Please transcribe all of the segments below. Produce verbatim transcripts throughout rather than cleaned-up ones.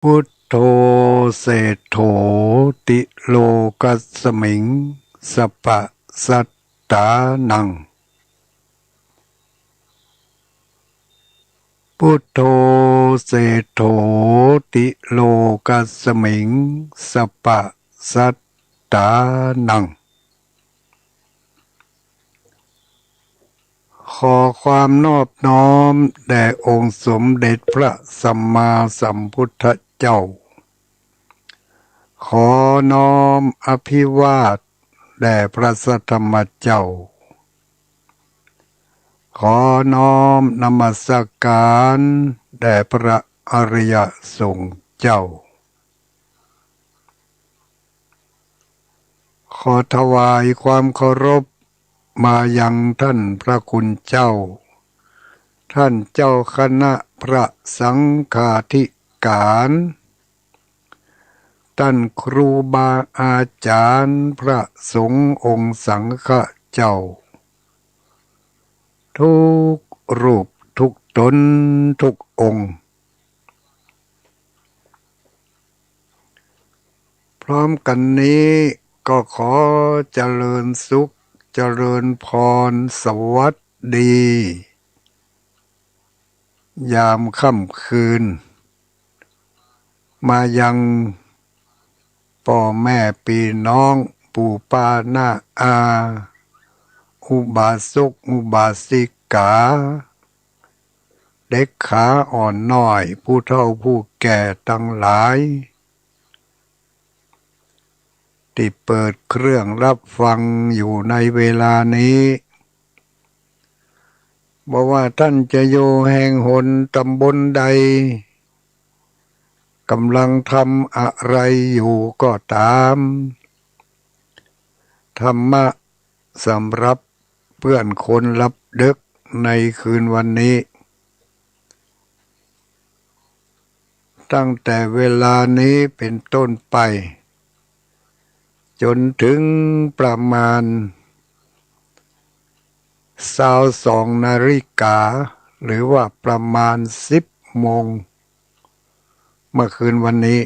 พุทโธ เศรษโฐ ติโลกัสมิง สัปปะสัตตานัง พุทโธ เศรษโฐ ติโลกัสมิง สัปปะสัตตานัง ขอความนอบน้อมแด่องค์สมเด็จพระสัมมาสัมพุทธเจ้า ขอน้อมอภิวาทแด่พระสัทธรรมเจ้า ขอน้อมนมัสการแด่พระอริยสงฆ์เจ้า ขอถวายความเคารพมายังท่านพระคุณเจ้า ท่านเจ้าคณะพระสังฆาธิการ ท่านครูบาอาจารย์พระสงฆ์องค์สังฆะเจ้า ทุกรูปทุกต๋นทุกองค์ พร้อมกั๋นนี้ก็ขอเจริญสุข เจริญพร สวัสดี ยามค่ำคืน มายังป้อแม่ปี้น้อง ปู่ป้าน้าอา อุบาสกอุบาสิกา เด็กขาอ่อนน้อย ผู้เฒ่าผู้แก่ตังหลาย ตี้เปิดเครื่องฮับฟังอยู่ในเวลานี้ บ่ว่าต้านจะอยู่แห่งหนต๋ำบลใด ก่ำลังทำอะไรอยู่ก็ต๋าม ธรรมะสำหรับเปื้อนคนหลับดึกในคืนวันนี้ ตั้งแต่เวลานี้เป๋นต้นไป จ๋นเถิงประมาณซาวสองนาฬิกา หรือว่าประมาณสิบโมง เมื่อคืนวันนี้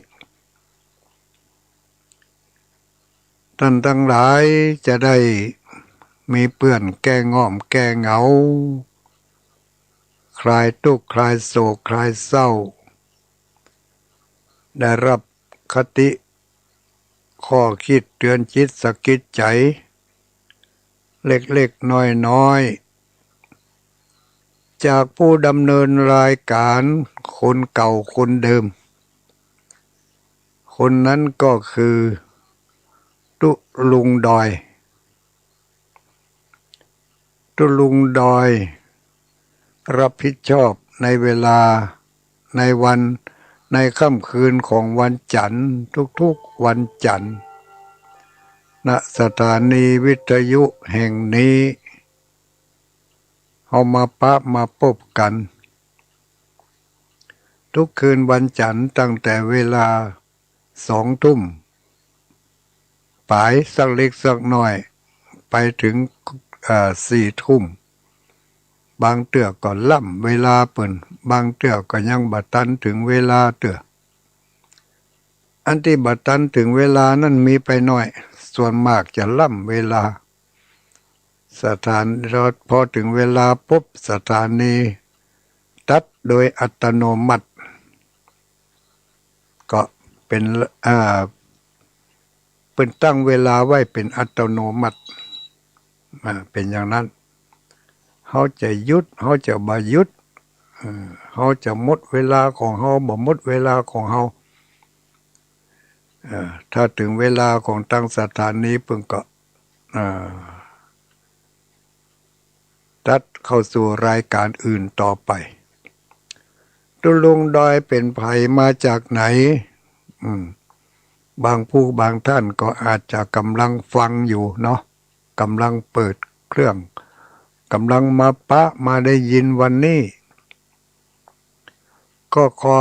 ต้านตังหลายจะได้มีเปื้อนแก้ง่อมแก้เหงา คลายตุ๊กข์คลายโศกคลายเศร้า ได้ฮับคติ ข้อคิดเตื๋อนจิตสะกิดใจ๋ เล็กๆ น้อยๆ จากผู้ดำเนินรายก๋านคนเก่าคนเดิม คนนั้นก็คือตุ๊ลุงดอย ตุ๊ลุงดอยฮับผิดชอบในเวลา ในวัน ในค่ำคืนของวันจันทร์ ทุกๆ วันจันทร์ ณ สถานีวิทยุแห่งนี้ เฮามาปะมาปบกั๋น ทุกคืนวันจันทร์ ตั้งแต่เวลาสองทุ่มป๋ายสักเล็กสักน้อย ไปเถิง เอ่อ สี่ทุ่ม บางเตื้อก็ล้ำเวลาเปิ้น บางเตื้อก็ยังบ่ตันเถิงเวลาเตื้อ อันตี้บ่ตันเถิงเวลานั้นมีไปน้อย ส่วนมากจะล้ำเวลา สถานี พอเถิงเวลาปุ๊บ สถานีตัดโดยอัตโนมัติ ก็เป๋น อ่า เปิ้นตั้งเวลาไว้เป๋นอัตโนมัติ อ่า เป๋นอย่างนั้น เฮาจะหยุด เฮาจะบ่หยุด เอ่อ เฮาจะหมดเวลาของเฮา บ่หมดเวลาของเฮา เอ่อ ถ้าเถิงเวลาของตางสถานีเปิ้นก็ อ่า ตัดเข้าสู่รายก๋านอื่นต่อไป ตุ๊ลุงดอยเป๋นใผมาจากไหน อืม บางผู้บางต้านก็อาจจะก่ำลังฟังอยู่เนาะ ก่ำลังเปิดเครื่อง ก่ำลังมาปะมาได้ยินวันนี้ ก็ขอ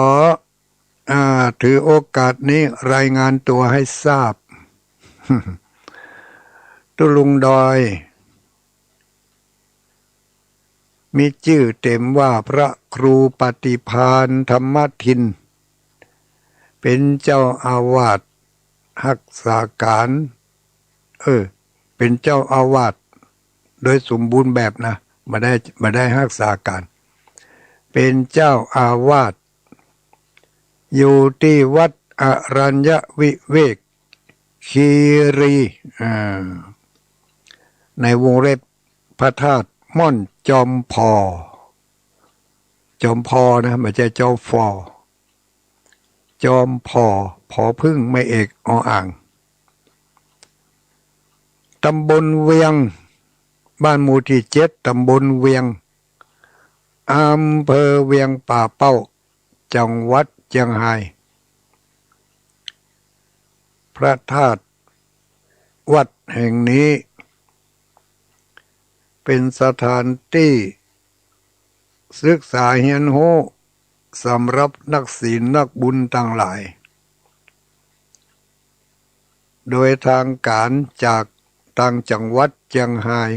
อ่า ถือโอกาสนี้รายงานตั๋วหื้อทราบ ตุ๊ลุงดอย มีจื้อเต๋มว่าพระครูปฏิภาณธรรมทิน เป๋นเจ้าอาวาสฮักษาก๋าน เออ เป๋นเจ้าอาวาสโดยสมบูรณ์แบบนะ บ่ได้ บ่ได้ฮักษาก๋าน เป๋นเจ้าอาวาส อยู่ตี้วัดอรัญญวิเวกคีรี อ่า ในวงเล็บพระธาตุม่อนจอมผ่อ จอมผ่อนะ บ่ใจ้จอมฝ่อ จอมผ่อ ผอผึ้ง ไม้เอก ออ่าง ตำบลเวียง บ้านหมู่ตี้เจ็ด ตำบลเวียง อำเภอเวียงป่าเป้า จังหวัดเจียงฮาย พระธาตุ วัดแห่งนี้ เป๋นสถานตี้ศึกษาเฮียนฮู้สำหรับนักศีลนักบุญตังหลาย โดยตางก๋านจากตางจังหวัดเจียงฮาย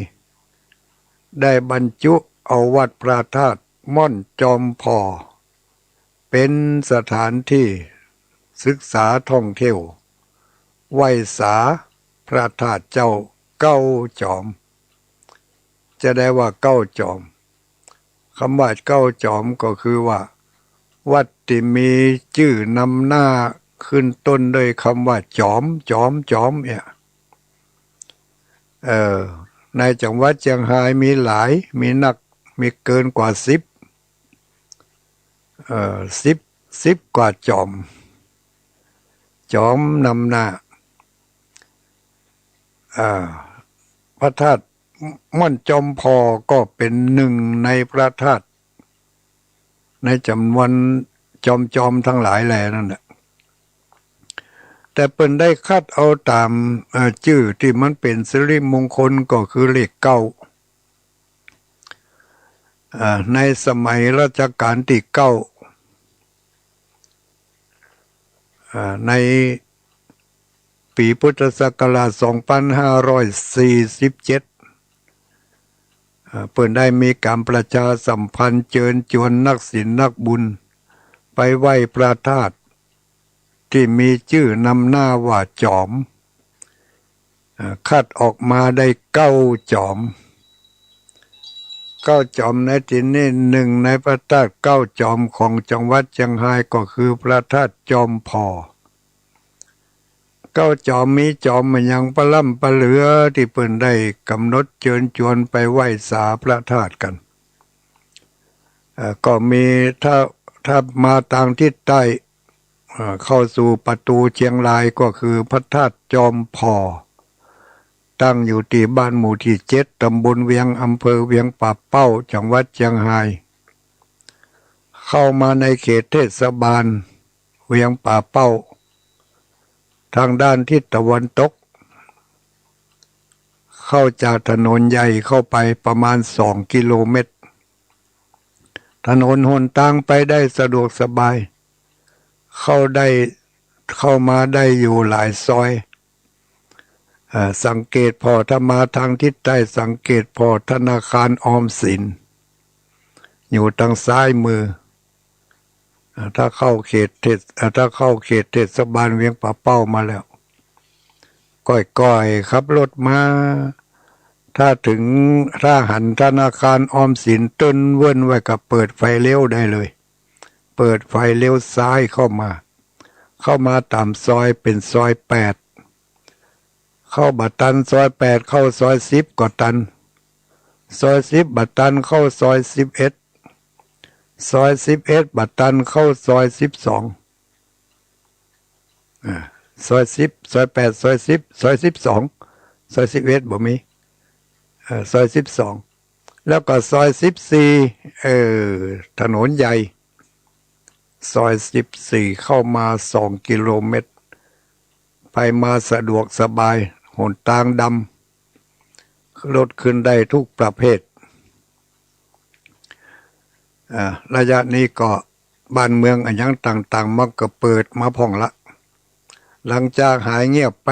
ได้บรรจุเอาวัดพระธาตุม่อนจอมผ่อ เป๋นสถานตี้ศึกษาท่องเที่ยว ไหว้สาพระธาตุเจ้าเก้าจอม จะได้ว่าเก้าจอม กำว่าเก้าจอมก็คือว่า วัดตี้มีจื้อนำหน้าขึ้นต้นด้วยกำว่าจอม จอม จอม เนี่ย เออ ในจังหวัดเจียงฮายมีหลาย มีนัก มีเกินกว่าสิบ เอ่อ สิบ สิบกว่าจอม จอมนำหน้า อ่า พระธาตุม่อนจอมผ่อก็เป๋นหนึ่งในพระธาตุ ในจ๋ำนวนจอมๆ ตังหลายแลนั่นแหละ แต่เปิ้นได้คัดเอาต๋าม เอ่อ จื้อตี้มันเป๋นสิริมงคลก็คือเลขเก้า อ่า ในสมัยรัชกาลตี้เก้า อ่า ในปี๋พุทธศักราชสองปันห้าร้อยสี่สิบเจ็ด อ่า เปิ้นได้มีก๋านประชาสัมพันธ์เจิญจวนนักศีลนักบุญไปไหว้พระธาตุ ตี้มีจื้อนำหน้าว่าจอม อ่า คัดออกมาได้เก้าจอม เก้าจอมในตี้นี้ หนึ่งในพระธาตุเก้าจอมของจังหวัดเจียงฮายก็คือพระธาตุจอมผ่อ เก้าจอมมีจอมอะหยังปะล้ำปะเหลือตี้เปิ้นได้ก๋ำหนดเจิญจวนไปไหว้สาพระธาตุกั๋น เอ่อ ก็มี ถ้า ถ้ามาตางทิศใต้ เอ่อ เข้าสู่ประตู๋เจียงรายก็คือพระธาตุจอมผ่อ ตั้งอยู่ตี้บ้านหมู่ตี้เจ็ด ตำบลเวียง อำเภอเวียงป่าเป้า จังหวัดเจียงฮาย เข้ามาในเขตเทศบาลเวียงป่าเป้า ตางด้านทิศตะวันตก เข้าจากถนนใหญ่เข้าไปประมาณสองกิโลเมตร ถนนหนตางไปได้สะดวกสบาย เข้าได้ เข้ามาได้อยู่หลายซอย เอ่อ สังเกตผ่อ ถ้ามาตางทิศใต้ สังเกตผ่อธนาคารออมสิน อยู่ตางซ้ายมือ อ่า ถ้าเข้าเขตเทศ อ่า ถ้าเข้าเขตเทศบาลเวียงป่าเป้ามาแล้ว ก้อยๆ ขับรถมา ถ้าเถิง ถ้าหันธนาคารออมสินเติ๊นเวิ้นไว้ก็เปิดไฟเลี้ยวได้เลย เปิดไฟเลี้ยวซ้ายเข้ามา เข้ามาต๋ามซอยเป๋นซอยแปด เข้าบ่ตันซอยแปด เข้าซอยสิบก็ตัน ซอยสิบบ่ตัน เข้าซอยสิบเอ็ด ซอยสิบเอ็ดบ่ตัน เข้าซอยสิบสอง อ่า ซอยสิบ ซอยแปด ซอยสิบ ซอยสิบสอง ซอยสิบเอ็ดบ่มี เอ่อ ซอยสิบสอง แล้วก็ซอยสิบสี่ เอ่อ ถนนใหญ่ ซอยสิบสี่ เข้ามาสองกิโลเมตร ไปมาสะดวกสบาย หนตางดำ รถขึ้นได้ทุกประเภท อ่า ระยะนี้ก็บ้านเมืองอะหยังต่างๆ มันก็เปิดมาพ่องละ หลังจากหายเงียบไป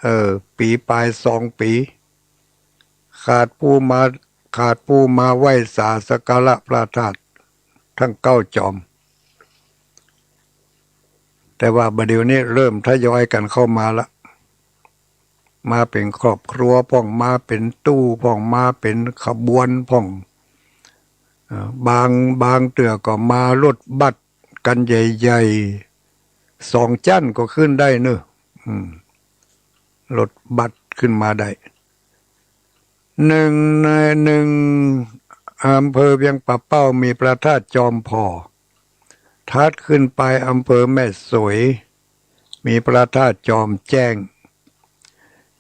เออ ปี๋ป๋ายสองปี๋ ขาดผู้มา ขาดผู้มาไหว้สาสักการะพระธาตุตังเก้าจอม แต่ว่าบ่าเดี่ยวนี้เริ่มทยอยกั๋นเข้ามาละ มาเป๋นครอบครัวพ่อง มาเป๋นตู้พ่อง มาเป๋นขบวนพ่อง เอ่อ บาง บางเตื้อก็มารถบัสกั๋นใหญ่ๆ สองจั๊นก็ขึ้นได้เนาะ อืม รถบัสขึ้นมาได้ นึ่งใน นึ่ง อำเภอเวียงป่าเป้ามีพระธาตุจอมผ่อ ถัดขึ้นไปอำเภอแม่สวย มีพระธาตุจอมแจ้ง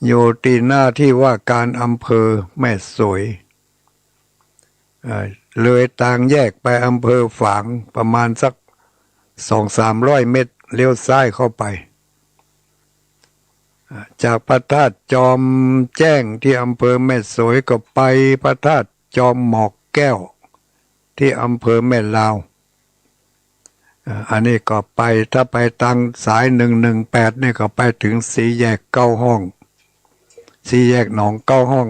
อยู่ตี้หน้าตี้ว่าการอำเภอแม่สวย เอ่อ เลยตางแยกไปอำเภอฝางประมาณสักสองสามร้อยเมตร เลี้ยวซ้ายเข้าไป อ่า จากพระธาตุจอมแจ้งตี้อำเภอแม่สวยก็ไปพระธาตุจอมหมอกแก้วตี้อำเภอแม่ลาว อ่า อันนี้ก็ไป ถ้าไปตางสายหนึ่งหนึ่งแปดนี่ก็ไปเถิงสี่แยกเก๊าฮ้อง สี่แยกหนองเก๊าฮ้อง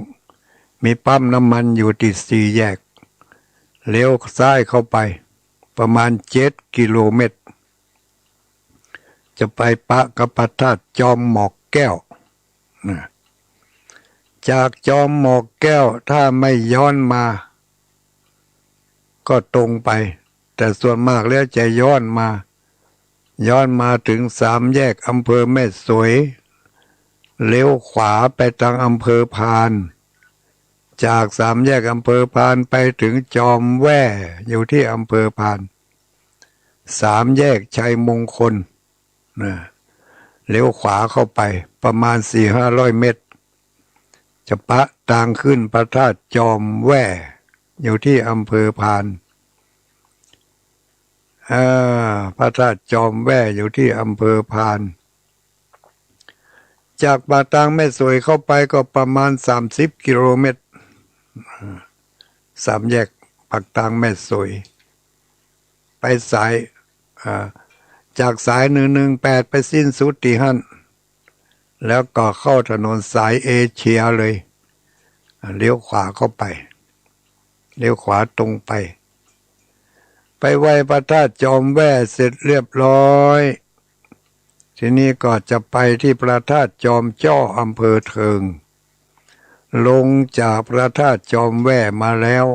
มีปั๊มน้ำมันอยู่ตี้สี่แยก เลี้ยวซ้ายเข้าไปประมาณเจ็ดกิโลเมตร จะไปปะกับพระธาตุจอมหมอกแก้วนะ จากจอมหมอกแก้วถ้าไม่ย้อนมา ก็ตรงไป แต่ส่วนมากแล้วจะย้อนมา ย้อนมาเถิงสามแยกอำเภอแม่สวย เลี้ยวขวาไปตางอำเภอพาน จากสามแยกอำเภอพานไปเถิงจอมแว่ อยู่ตี้อำเภอพาน สามแยกชัยมงคล นะ เลี้ยวขวาเข้าไปประมาณสี่ห้าร้อยเมตร จะปะตางขึ้นพระธาตุจอมแว่ อยู่ตี้อำเภอพาน อ่า พระธาตุจอมแว่อยู่ตี้อำเภอพาน จากปากตางแม่สวยเข้าไปก็ประมาณสามสิบกิโลเมตร อ่า สามแยกปากตางแม่สวย ไปสาย อ่า จากสายหนึ่งหนึ่งแปดไปสิ้นสุดตี้หั้น แล้วก็เข้าถนนสายเอเชียเลย อ่า เลี้ยวขวาเข้าไป เลี้ยวขวาตรงไป ไปไหว้พระธาตุจอมแว่เสร็จเรียบร้อย ทีนี้ก็จะไปตี้พระธาตุจอมจ้ออำเภอเทิง ลงจากพระธาตุจอมแว่มาแล้ว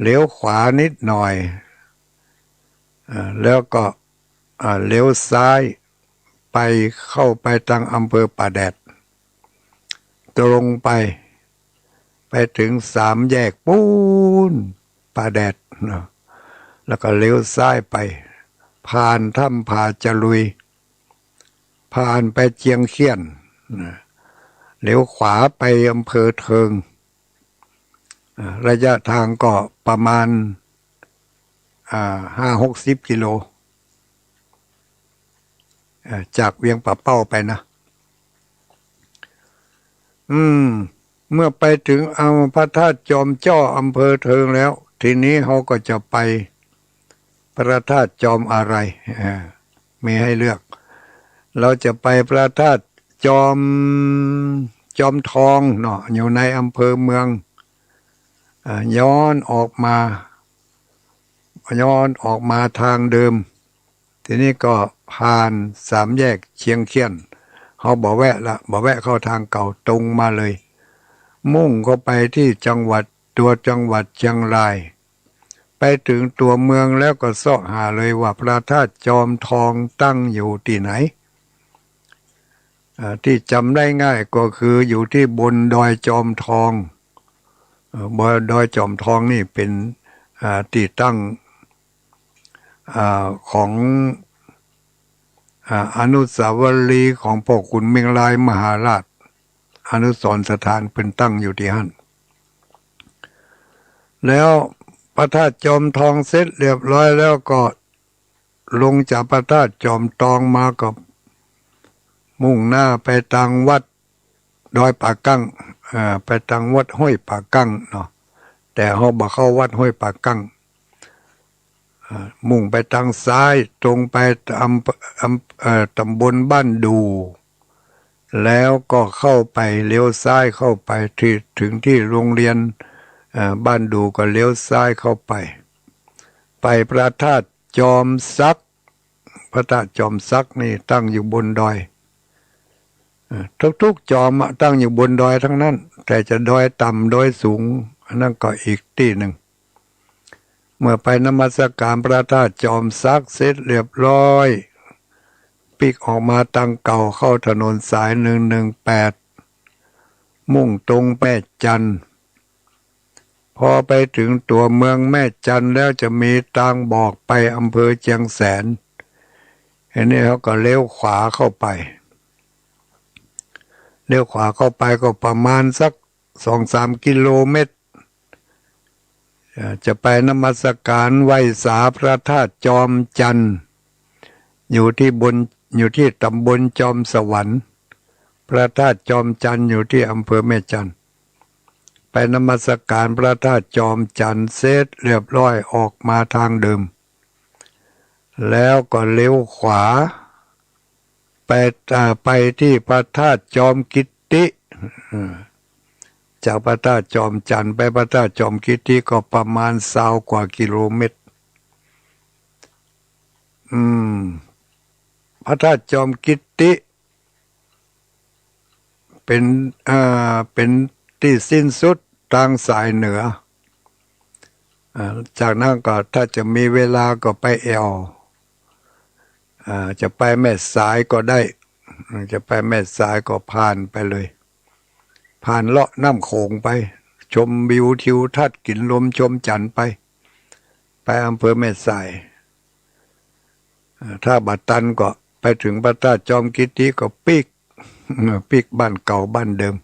เลี้ยวขวานิดหน่อย อ่า แล้วก็ อ่า เลี้ยวซ้ายไป เข้าไปตางอำเภอป่าแดด ตรงไป ไปเถิงสามแยกปู๊น ป่าแดดเนาะ แล้วก็เลี้ยวซ้ายไป ผ่านถ้ำผาจลุย ผ่านไปเจียงเขี้ยนนะ เลี้ยวขวาไปอำเภอเทิง อ่า ระยะทางก็ประมาณ อ่า ห้าหกสิบกิโล อ่า จากเวียงป่าเป้าไปนะ อืม เมื่อไปเถิงเอาพระธาตุจอมจ้ออำเภอเทิงแล้ว ทีนี้เฮาก็จะไปพระธาตุจอมอะไร อ่า มีให้เลือก เราจะไปพระธาตุจอม จอมทองเนาะ อยู่ในอำเภอเมือง อ่า ย้อนออกมา ย้อนออกมาตางเดิม ทีนี้ก็ผ่านสามแยกเชียงเขี้ยน เฮาบ่แวะละ บ่แวะเข้าตางเก่า ตรงมาเลย มุ่งเข้าไปตี้จังหวัด ตั๋วจังหวัดเชียงราย ไปเถิงตั๋วเมืองแล้วก็เซาะหาเลยว่าพระธาตุจอมทองตั้งอยู่ตี้ไหน อ่า ตี้จ๋ำได้ง่ายก็คืออยู่ตี้บนดอยจอมทอง เอ่อ บนดอยจอมทองนี่เป๋น อ่า ตี้ตั้ง อ่า ของ อ่า อนุสาวรีย์ของพ่อขุนเมียงรายมหาราช อนุสรณ์สถานเปิ้นตั้งอยู่ตี้หั้น แล้วพระธาตุจอมทองเสร็จเรียบร้อยแล้วก็ลงจากพระธาตุจอมทองมาก็มุ่งหน้าไปตางวัดดอยป่ากั้ง อ่า ไปตางวัดห้วยป่ากั้งเนาะ แต่เฮาบ่เข้าวัดห้วยป่ากั้ง อ่า มุ่งไปตางซ้ายตรงไปอำ อำ เอ่อ ต๋ำบลบ้านดู่ แล้วก็เข้าไปเลี้ยวซ้ายเข้าไปตี้ เถิงตี้โรงเรียน เอ่อ บ้านดู่ก็เลี้ยวซ้ายเข้าไป ไปพระธาตุจอมสัก พระธาตุจอมสักนี่ตั้งอยู่บนดอย เอ่อ ทุกๆจอมอะตั้งอยู่บนดอยทั้งนั้น แต่จะดอยต่ำดอยสูง อันนั้นก็อีกตี้หนึ่ง เมื่อไปนมัสการพระธาตุจอมสักเสร็จเรียบร้อย ปิ๊กออกมาตางเก่าเข้าถนนสายหนึ่งหนึ่งแปด มุ่งตรงแม่จันทน์ พอไปถึงตั๋วเมืองแม่จันทน์แล้วจะมีตางบอกไปอำเภอเจียงแสน อันนี้เขาก็เลี้ยวขวาเข้าไป เลี้ยวขวาเข้าไปก็ประมาณสักสองสามกิโลเมตร เอ่อ จะไปนมัสการไหว้สาพระธาตุจอมจันทน์ อยู่ที่บน อยู่ที่ตำบลจอมสวรรค์ พระธาตุจอมจันทน์อยู่ที่อำเภอแม่จันทน์ ไปนมัสการพระธาตุจอมจันทน์เสร็จเรียบร้อยออกมาตางเดิม แล้วก็เลี้ยวขวา ไป อ่า ไปที่พระธาตุจอมกิตติ เอ่อ จากพระธาตุจอมจันทน์ไปพระธาตุจอมกิตติก็ประมาณซาวกว่ากิโลเมตร อืม พระธาตุจอมกิตติ เป็น อ่า เป็นตี้สิ้นสุดตางสายเหนือ อ่า จากนั้นก็ถ้าจะมีเวลาก็ไปแอ่ว อ่า จะไปแม่สายก็ได้ อืม จะไปแม่สายก็ผ่านไปเลย ผ่านเลาะน้ำโขงไป ชมวิวทิวทัศน์ กิ๋นลมชมจันทน์ไป ไปอำเภอแม่สาย อ่า ถ้าบ่ตันก็ไปถึงพระธาตุจอมกิตติก็ปิ๊ก ปิ๊กบ้านเก่าบ้านเดิม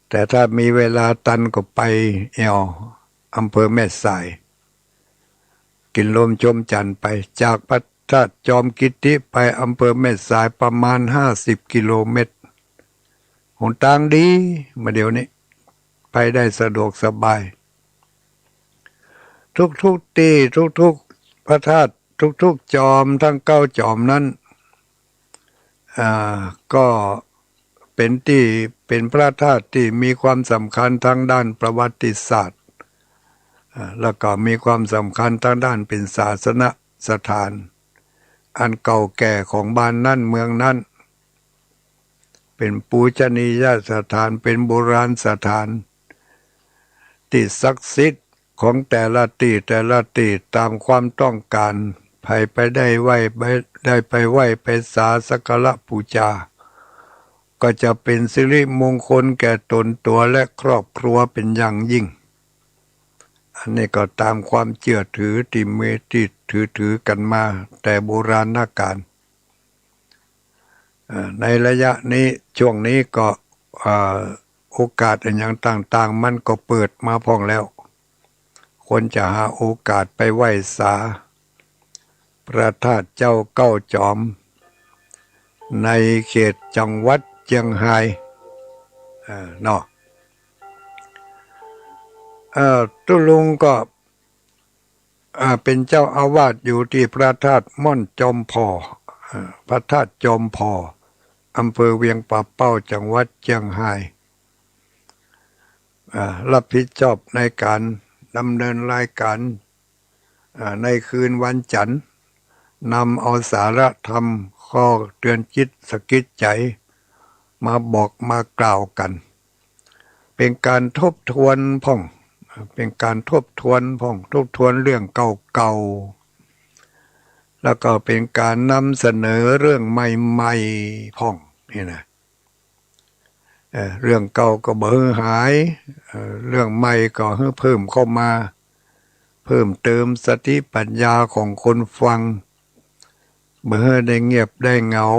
แต่ถ้ามีเวลาตันก็ไปแอ่วอำเภอแม่สาย กิ๋นลมชมจันทน์ไป จากพระธาตุจอมกิตติไปอำเภอแม่สายประมาณห้าสิบกิโลเมตร หนตางดี มาเดี๋ยวนี้ ไปได้สะดวกสบาย ทุกๆตี้ ทุกๆพระธาตุ ทุกๆจอม ทั้งเก้าจอมนั้น อ่า ก็เป็นตี้ เป็นพระธาตุที่มีความสำคัญทางด้านประวัติศาสตร์ อ่า แล้วก็มีความสำคัญทางด้านเป็นศาสนสถาน อันเก่าแก่ของบ้านนั้นเมืองนั้น เป็นปูชนียสถาน เป็นโบราณสถาน ตี้ศักดิ์สิทธิ์ของแต่ละตี้แต่ละตี้ ตามความต้องการ ใผไปได้ไหว้ ไป ได้ไปไหว้ไปสาสักการะปู๋จา ก็จะเป็นสิริมงคลแก่ตนตั๋วและครอบครัวเป็นอย่างยิ่ง อันนี้ก็ตามความเจื้อถือตี้มี ตี้ถือถือกั๋นมาแต่โบราณกาล เอ่อ ในระยะนี้ ช่วงนี้ก็ เอ่อ โอกาสอะหยังต่างๆ มันก็เปิดมาพ่องแล้ว ควรจะหาโอกาสไปไหว้สาพระธาตุเจ้าเก้าจอม ในเขตจังหวัดเจียงฮาย เอ่อ เนาะ เอ่อ ตุ๊ลุงก็ อ่า เป็นเจ้าอาวาสอยู่ตี้พระธาตุม่อนจอมผ่อ อ่า พระธาตุจอมผ่อ อำเภอเวียงป่าเป้า จังหวัดเจียงฮาย อ่า รับผิดชอบในก๋านดำเนินรายก๋าน อ่า ในคืนวันจันทร์ นำเอาสาระธรรม ข้อเตือนจิตสะกิดใจ๋ มาบอกมากล่าวกั๋น เป๋นก๋านทบทวนพ่อง เป๋นก๋านทบทวนพ่อง ทบทวนเรื่องเก่าๆ แล้วก็เป๋นก๋านนำเสนอเรื่องใหม่ๆ พ่อง นี่นะ เอ่อ เรื่องเก่าก็บ่หื้อหาย เอ่อ เรื่องใหม่ก็หื้อเพิ่มเข้ามา เพิ่มเติมสติปัญญาของคนฟัง บ่หื้อได้เงียบได้เหงา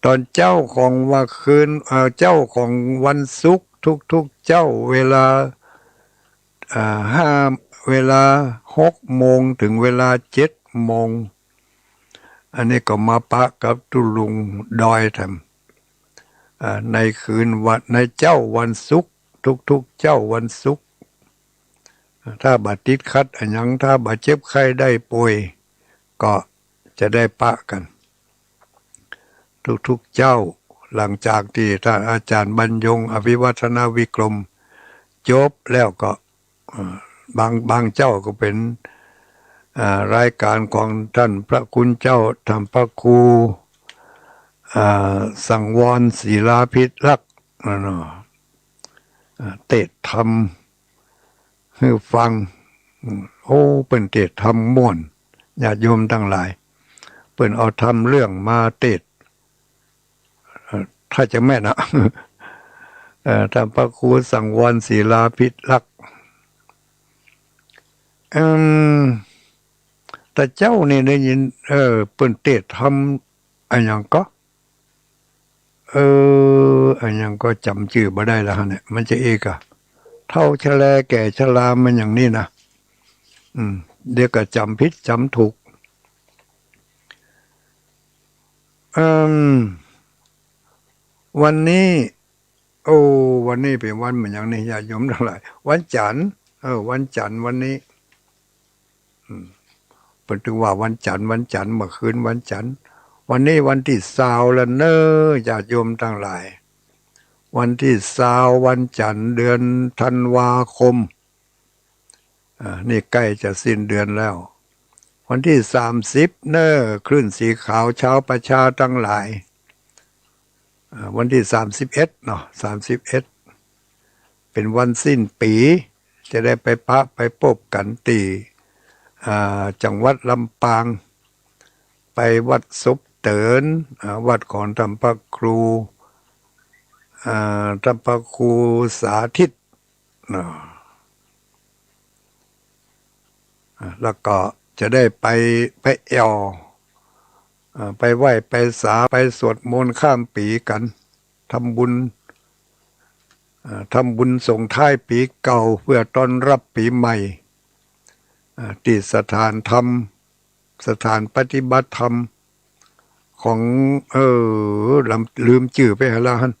ต๋อนเจ๊าของวันคืน เอ่อ เจ๊าของวันศุกร์ทุกๆเจ๊า เวลา เอ่อ ห้า เวลาหกโมงเถิงเวลาเจ็ดโมง อันนี้ก็มาปะกับตุ๊ลุงดอยแถม เอ่อ ในคืนวัน ในเจ๊าวันศุกร์ ทุกๆเจ๊าวันศุกร์ ถ้าบ่ติดขัดอะหยัง ถ้าบ่เจ็บไข้ได้ป่วย ก็จะได้ปะกั๋น ทุกๆเจ๊า หลังจากตี้ต้านอาจ๋ารย์บรรยง อภิวัฒนวิกรม จบแล้วก็ เอ่อ บาง บางเจ๊าก็เป๋น อ่า รายก๋านของต้านพระคุณเจ้า ต้านพระครู อ่า สังวร ศิลาภิรักษ์ นะเนาะ อ่า เตสน์ธรรมหื้อฟัง อืม โอ้ เปิ้นเตสน์ธรรมม่วน ญาติโยมตังหลาย เปิ้นเอาธรรมเรื่องมาเตสน์ เอ่อ ถ้าจะแม่นนะ เอ่อ ต้านพระครูสังวร ศิลาภิรักษ์ อืม แต่เจ๊านี่ได้ยิน เออ เปิ้นเตสน์ธรรม อะหยังก็ เออ อะหยังก็จ๋ำจื้อบ่ได้ละฮะเนี่ย มันจะเอกอะ เฒ่าชะแลแก่ชรามันอย่างนี้นะ อืม เดี๋ยวก็จ๋ำผิดจ๋ำถูก อืม วันนี้ โอ้ วันนี้เป๋นวันอะหยังนี่ ญาติโยมตังหลาย วันจั๋นทร์ เออ วันจั๋นทร์วันนี้ อืม เปิ้นตึงว่าวันจั๋นทร์ วันจั๋นทร์ เมื่อคืนวันจั๋นทร์ วันนี้วันตี้ซาวแล้วเน้อ ญาติโยมตังหลาย วันตี้ซาว วันจั๋นทร์ เดือนธันวาคม อ่า นี่ใก้จะสิ้นเดือนแล้ว วันตี้สามสิบเน้อ คลื่นสีขาว ชาวประชาตังหลาย อ่า วันตี้สามสิบเอ็ดเนาะ สามสิบเอ็ด เป๋นวันสิ้นปี๋ จะได้ไปปะไปปบกั๋นตี้ อ่า จังหวัดลำปาง ไปวัดศพเติน อ่า วัดของต้านพระครู อ่า ต้านพระครูสาธิต เนาะ อ่า แล้วก็จะได้ไป ไปแอ่ว อ่า ไปไหว้ไปสา ไปสวดมนต์ข้ามปี๋กั๋น ทำบุญ อ่า ทำบุญส่งท้ายปี๋เก่าเพื่อต้อนรับปี๋ใหม่ อ่า ตี้สถานธรรม สถานปฏิบัติธรรมของ เออ ลืม ลืมจื้อไปหาละหั้น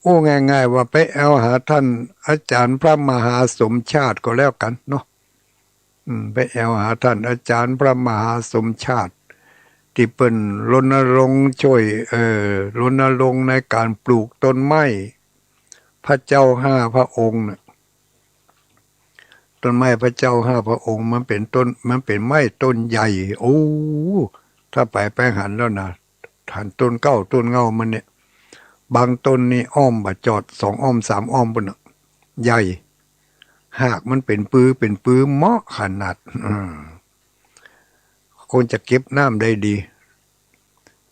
อู้ง่ายๆ ว่าไปแอ่วหาต้านอาจ๋ารย์พระมหาสมชาติก็แล้วกั๋นเนาะ อืม ไปแอ่วหาต้านอาจ๋ารย์พระมหาสมชาติ ตี้เปิ้นรณรงค์ช่วย เอ่อ รณรงค์ในก๋านปลูกต้นไม้พระเจ้าห้าพระองค์น่ะ ต้นไม้พระเจ้าห้าพระองค์มันเป๋นต้น มันเป๋นไม้ต้นใหญ่ โอ้ ถ้าไป ไปหันแล้วนะ หันต้นเก๊าต้นเง้ามันเนี่ย บางต้นนี่อ้อมบ่จอดสองอ้อมสามอ้อมปู้นน่ะ ใหญ่ หากมันเป๋นปือ เป๋นปือเมาะขนาด อืม คงจะเก็บน้ำได้ดี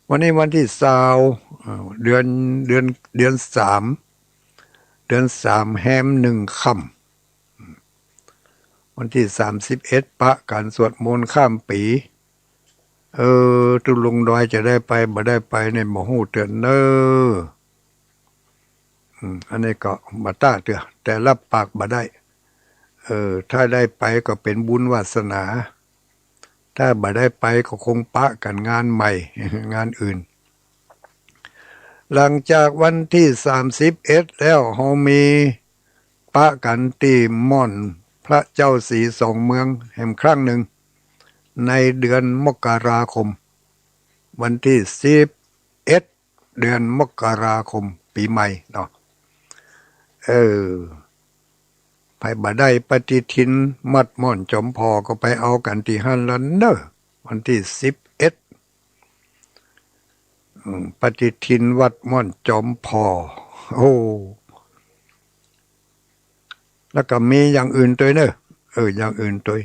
วันนี้วันตี้ซาว เอ่อ เดือน เดือน เดือนสาม เดือนสามแฮมหนึ่งค่ำ วันตี้สามสิบเอ็ด ปะกั๋นสวดมนต์ข้ามปี๋ เออ ตุ๊ลุงดอยจะได้ไปบ่ได้ไปเนี่ยบ่ฮู้เตื้อเน้อ อืม อันนี้ก็บ่ต้าเตื้อ แต่ฮับปากบ่ได้ เออ ถ้าได้ไปก็เป๋นบุญวาสนา ถ้าบ่ได้ไปก็คงปะกั๋นงานใหม่ งานอื่น หลังจากวันตี้สามสิบเอ็ดแล้ว เฮามีปะกั๋นตี้ม่อนพระเจ้าสีสองเมืองแหมครั้งหนึ่ง ในเดือนมกราคม วันตี้สิบเอ็ด เดือนมกราคม ปี๋ใหม่เนาะ เออ ใผบ่ได้ปฏิทินวัดม่อนจอมผ่อก็ไปเอากั๋นตี้หั้นละเน้อ วันตี้สิบเอ็ด อืม ปฏิทินวัดม่อนจอมผ่อ โอ้ แล้วก็มีอย่างอื่นตวยเน้อ เออ อย่างอื่นตวย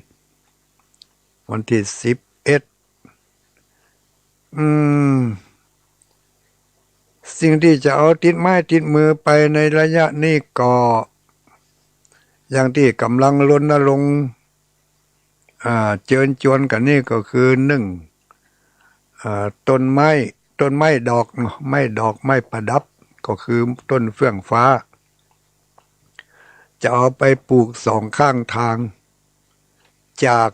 วันตี้สิบเอ็ด อืม สิ่งตี้จะเอาติดไม้ติดมือไปในระยะนี้ก็ อย่างตี้ก่ำลังรณรงค์ อ่า เจิญจวนกั๋นนี่ก็คือ นึ่ง อ่า ต้นไม้ ต้นไม้ดอกเนาะ ไม้ดอก ไม้ประดับ ก็คือต้นเฟื่องฟ้า จะเอาไปปลูกสองข้างตาง จาก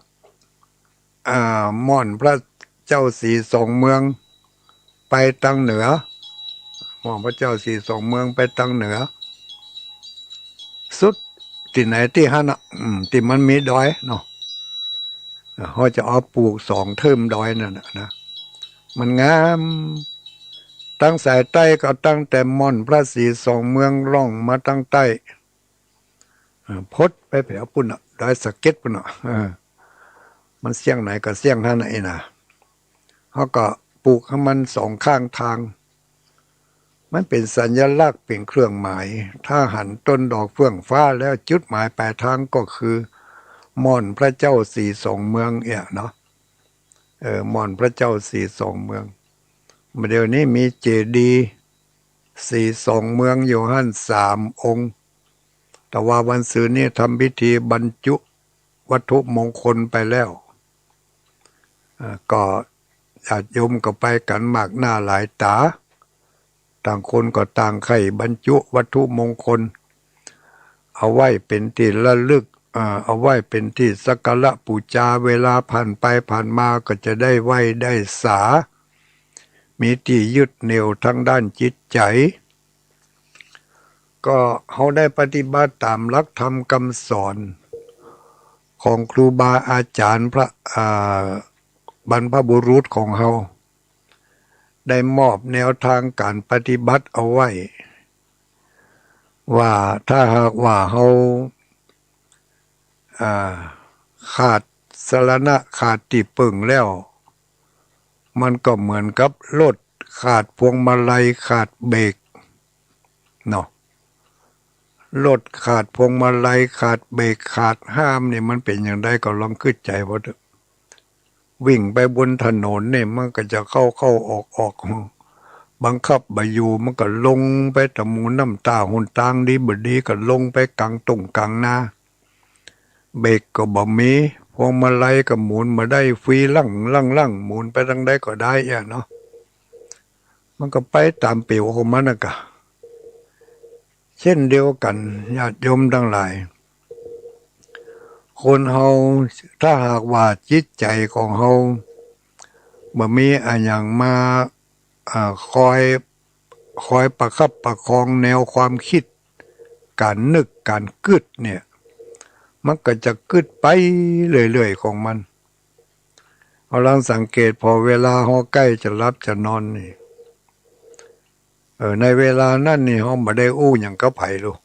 อ่า ม่อนพระเจ้าสีสองเมือง ไปตางเหนือ ม่อนพระเจ้าสีสองเมืองไปตางเหนือ สุดตี้ไหนตี้หั้นน่ะ อืม ตี้มันมีดอยเนาะ เฮาจะเอาปลูกสองเทิ่มดอยนั่นน่ะนะ มันงาม ตางสายใต้ก็ตั้งแต่ม่อนพระสีสองเมืองล่องมาตางใต้ เอ่อ พดไปแผวปู้นน่ะ ดอยสะเก็ดปู้นน่ะ เออ มันเสี้ยงไหนก็เสี้ยงหั้นน่ะ เฮาก็ปลูกหื้อมันสองข้างตาง มันเป๋นสัญลักษณ์ เป๋นเครื่องหมาย ถ้าหันต้นดอกเฟื่องฟ้าแล้ว จุดหมายปลายตางก็คือ ม่อนพระเจ้าสีสองเมืองเอี้ยเนาะ เออ ม่อนพระเจ้าสีสองเมือง เดี๋ยวนี้มีเจดีย์สีสองเมืองอยู่หั้นสามองค์ แต่ว่าวันซืนนี้ทำพิธีบรรจุวัตถุมงคลไปแล้ว อ่า ก็ญาติโยมก็ไปกั๋นมากหน้าหลายต๋า ต่างคนก็ต่างใค่บรรจุวัตถุมงคล เอาไว้เป๋นตี้ระลึก อ่า เอาไว้เป๋นตี้สักการะปู๋จา เวลาผ่านไปผ่านมาก็จะได้ไหว้ได้สา มีตี้ยึดเหนี่ยวตางด้านจิตใจ๋ ก็เฮาได้ปฏิบัติต๋ามหลักธรรมกำสอนของครูบาอาจ๋ารย์พระ อ่า บรรพบุรุษของเฮา ได้มอบแนวตางก๋านปฏิบัติเอาไว้ ว่าถ้าหากว่าเฮา อ่า ขาดสรณะ ขาดตี้เปิ้งแล้ว มันก็เหมือนกับรถขาดพวงมาลัย ขาดเบรก เนาะ รถขาดพวงมาลัย ขาดเบรก ขาดห้ามนี่ มันเป๋นอย่างใดก็ลองกึ๊ดใจ๋เบ้างเต๊อะ วิ่งไปบนถนนนี่ มันก็จะเข้าเข้าออกออก บังคับบ่อยู่ มันก็ลงไปตะหมู่น้ำต้า หนตางดีบ่ดีก็ลงไปก๋างต้งก๋างนา เบรกก็บ่มี พวงมาลัยก็หมุนบ่ได้ ฟรีลั่งลั่งลั่ง หมุนไปตางใดก็ได้อะเนาะ มันก็ไปต๋ามเปียวของมันน่ะกะ เช่นเดียวกั๋น ญาติโยมตังหลาย คนเฮาถ้าหากว่าจิตใจ๋ของเฮาบ่มีอะหยังมา อ่า คอย คอยประคับประคองแนวความกึ๊ด ก๋านนึกก๋านกึ๊ดเนี่ย มันก็จะกึ๊ดไปเรื่อยๆ ของมัน เฮาลองสังเกต พอเวลาเฮาใก้จะหลับจะนอนนี่ เออ ในเวลานั้นนี่ เฮาบ่ได้อู้หยังกับใผลูก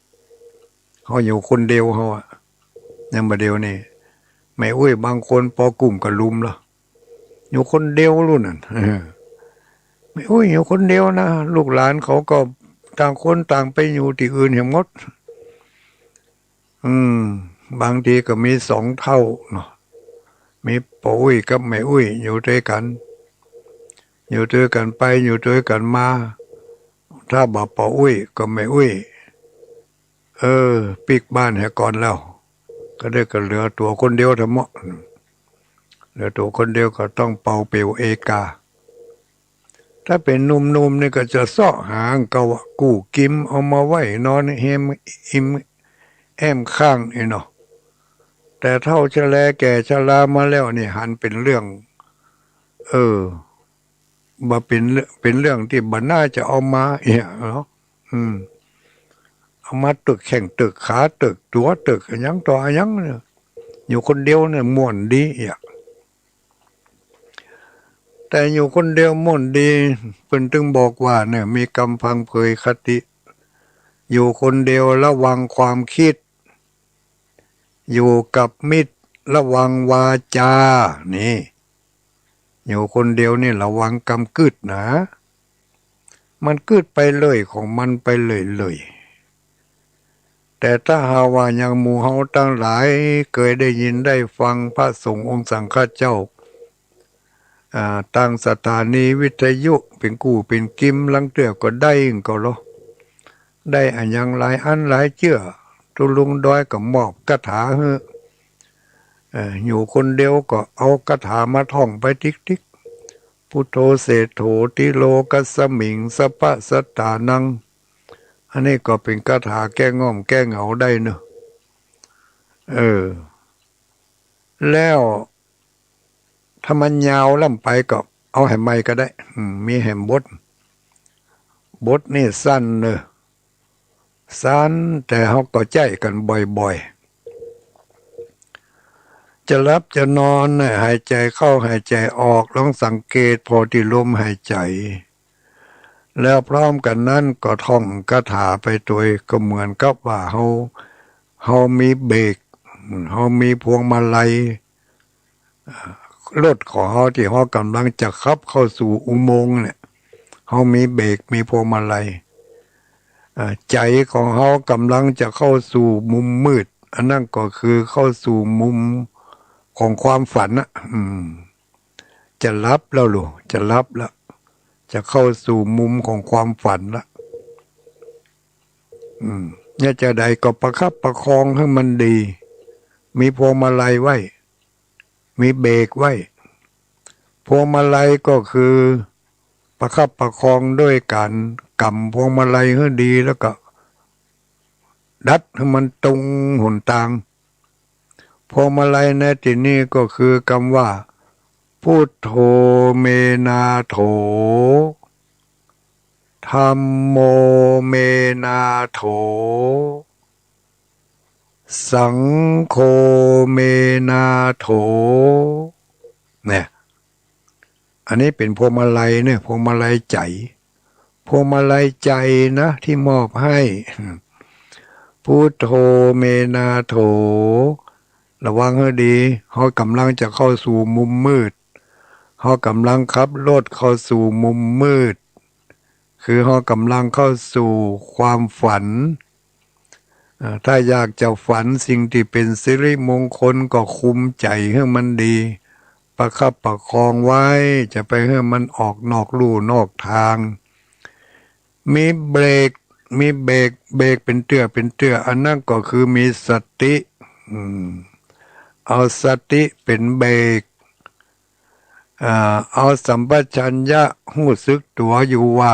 เฮาอยู่คนเดียวเฮาอะ อย่างบ่าเดี่ยวนี้ แม่อุ๊ยบางคนปอกุ้มกะลุมละ อยู่คนเดียวลูกนั่น เออ แม่อุ๊ยอยู่คนเดียวนะ ลูกหลานเขาก็ต่างคนต่างไปอยู่ตี้อื่นแหมหมด อืม บางทีก็มีสองเฒ่าเนาะ มีป้ออุ๊ยกับแม่อุ๊ยอยู่ตวยกั๋น อยู่ตวยกั๋นไป อยู่ตวยกั๋นมา ถ้าบ่ป้ออุ๊ยก็แม่อุ๊ย เออ ปิ๊กบ้านเหียก่อนแล้ว ก็ได้ก็เหลือตั๋วคนเดียวเท่าเมาะ เหลือตั๋วคนเดียวก็ต้องเป่าเปียวเอกา ถ้าเป๋นหนุ่มๆ นี่ก็จะเซาะหาเก่าอะ กู้กิมเอามาไว้นอนแฮมอิมแอมข้างนี่เนาะ แต่เฒ่าชะแลแก่ชรามาแล้วนี่ หันเป๋นเรื่อง เออ บ่เป๋นเรื่อง เป๋นเรื่องตี้บ่น่าจะเอามาเอี้ยเนาะ อืม เอามาเติกแข้งเติกขาเติกตั๋วเติกอะหยังต่ออะหยังเนี่ย อยู่คนเดียวเนี่ยม่วนดีเอี้ย แต่อยู่คนเดียวม่วนดี เปิ้นตึงบอกว่าเนี่ย มีกำพังเผยคติ อยู่คนเดียวระวังความกึ๊ด อยู่กับมิตรระวังวาจา นี่ อยู่คนเดียวนี่ระวังกำกึ๊ดนะ มันกึ๊ดไปเลยของมันไปเลยๆ แต่ถ้าหากว่าอย่างหมู่เฮาตังหลายเกยได้ยินได้ฟังพระสงฆ์องค์สังฆเจ้า อ่า ตั้งสถานีวิทยุเป๋นกู้เป๋นกิม ลางเตื้อก็ได้ก็ลอ ได้อะหยังหลายอันหลายเจื้อ ตุ๊ลุงดอยก็มอบคาถาหื้อ เอ่อ อยู่คนเดียวก็เอาคาถามาท่องไปติ๊กๆ พุทโธเศรษโฐติโลกัสสมิงสัพพะสัตตานัง อันนี้ก็เป๋นคาถาแก้ง่อมแก้เหงาได้เนาะ เออ แล้วถ้ามันยาวล้ำไปก็เอาแหมใหม่ก็ได้ อืม มีแหมบท บทนี่สั้นเนาะ สั้น แต่เฮาก็ใจ๊กั๋นบ่อยๆ จะหลับจะนอนน่ะ หายใจ๋เข้าหายใจ๋ออก ลองสังเกตผ่อตี้ลมหายใจ๋ แล้วพร้อมกั๋นนั้นก็ท่องคาถาไปตวย ก็เหมือนกับว่าเฮา เฮามีเบรก เฮามีพวงมาลัย อ่า รถของเฮาตี้เฮากำลังจะขับเข้าสู่อุโมงค์เนี่ย เฮามีเบรก มีพวงมาลัย อ่า ใจ๋ของเฮากำลังจะเข้าสู่มุมมืด อันนั้นก็คือเข้าสู่มุมของความฝันนะ อืม จะหลับแล้วลูก จะหลับแล้ว จะเข้าสู่มุมของความฝันละ อืม เนี่ย จะใดก็ประคับประคองหื้อมันดี มีพวงมาลัยไว้ มีเบรกไว้ พวงมาลัยก็คือประคับประคองด้วยก๋านก๋ำพวงมาลัยหื้อดี แล้วก็ดัดหื้อมันตรงหนตาง พวงมาลัยในตี้นี้ก็คือกำว่า พุทโธ เม นา โถ ธัมโม เม นา โถ สังโฆ เม นา โถ เนี่ย อันนี้เป๋นพวงมาลัยเนี่ย พวงมาลัยใจ๋ พวงมาลัยใจ๋นะ ตี้มอบหื้อ พุทโธ เม นา โถ ระวังหื้อดี เฮากำลังจะเข้าสู่มุมมืด เฮากำลังขับรถเข้าสู่มุมมืด คือเฮากำลังเข้าสู่ความฝัน เอ่อ ถ้าอยากจะฝันสิ่งตี้เป๋นสิริมงคลก็คุมใจ๋หื้อมันดี ประคับประคองไว้ จะไปหื้อมันออกนอกลู่นอกตาง มีเบรก มีเบรก เบรกเป๋นเตื้อเป๋นเตื้อ อันนั้นก็คือมีสติ อืม เอาสติเป๋นเบรก อ่า เอาสัมปชัญญะฮู้สึกตั๋วอยู่ว่า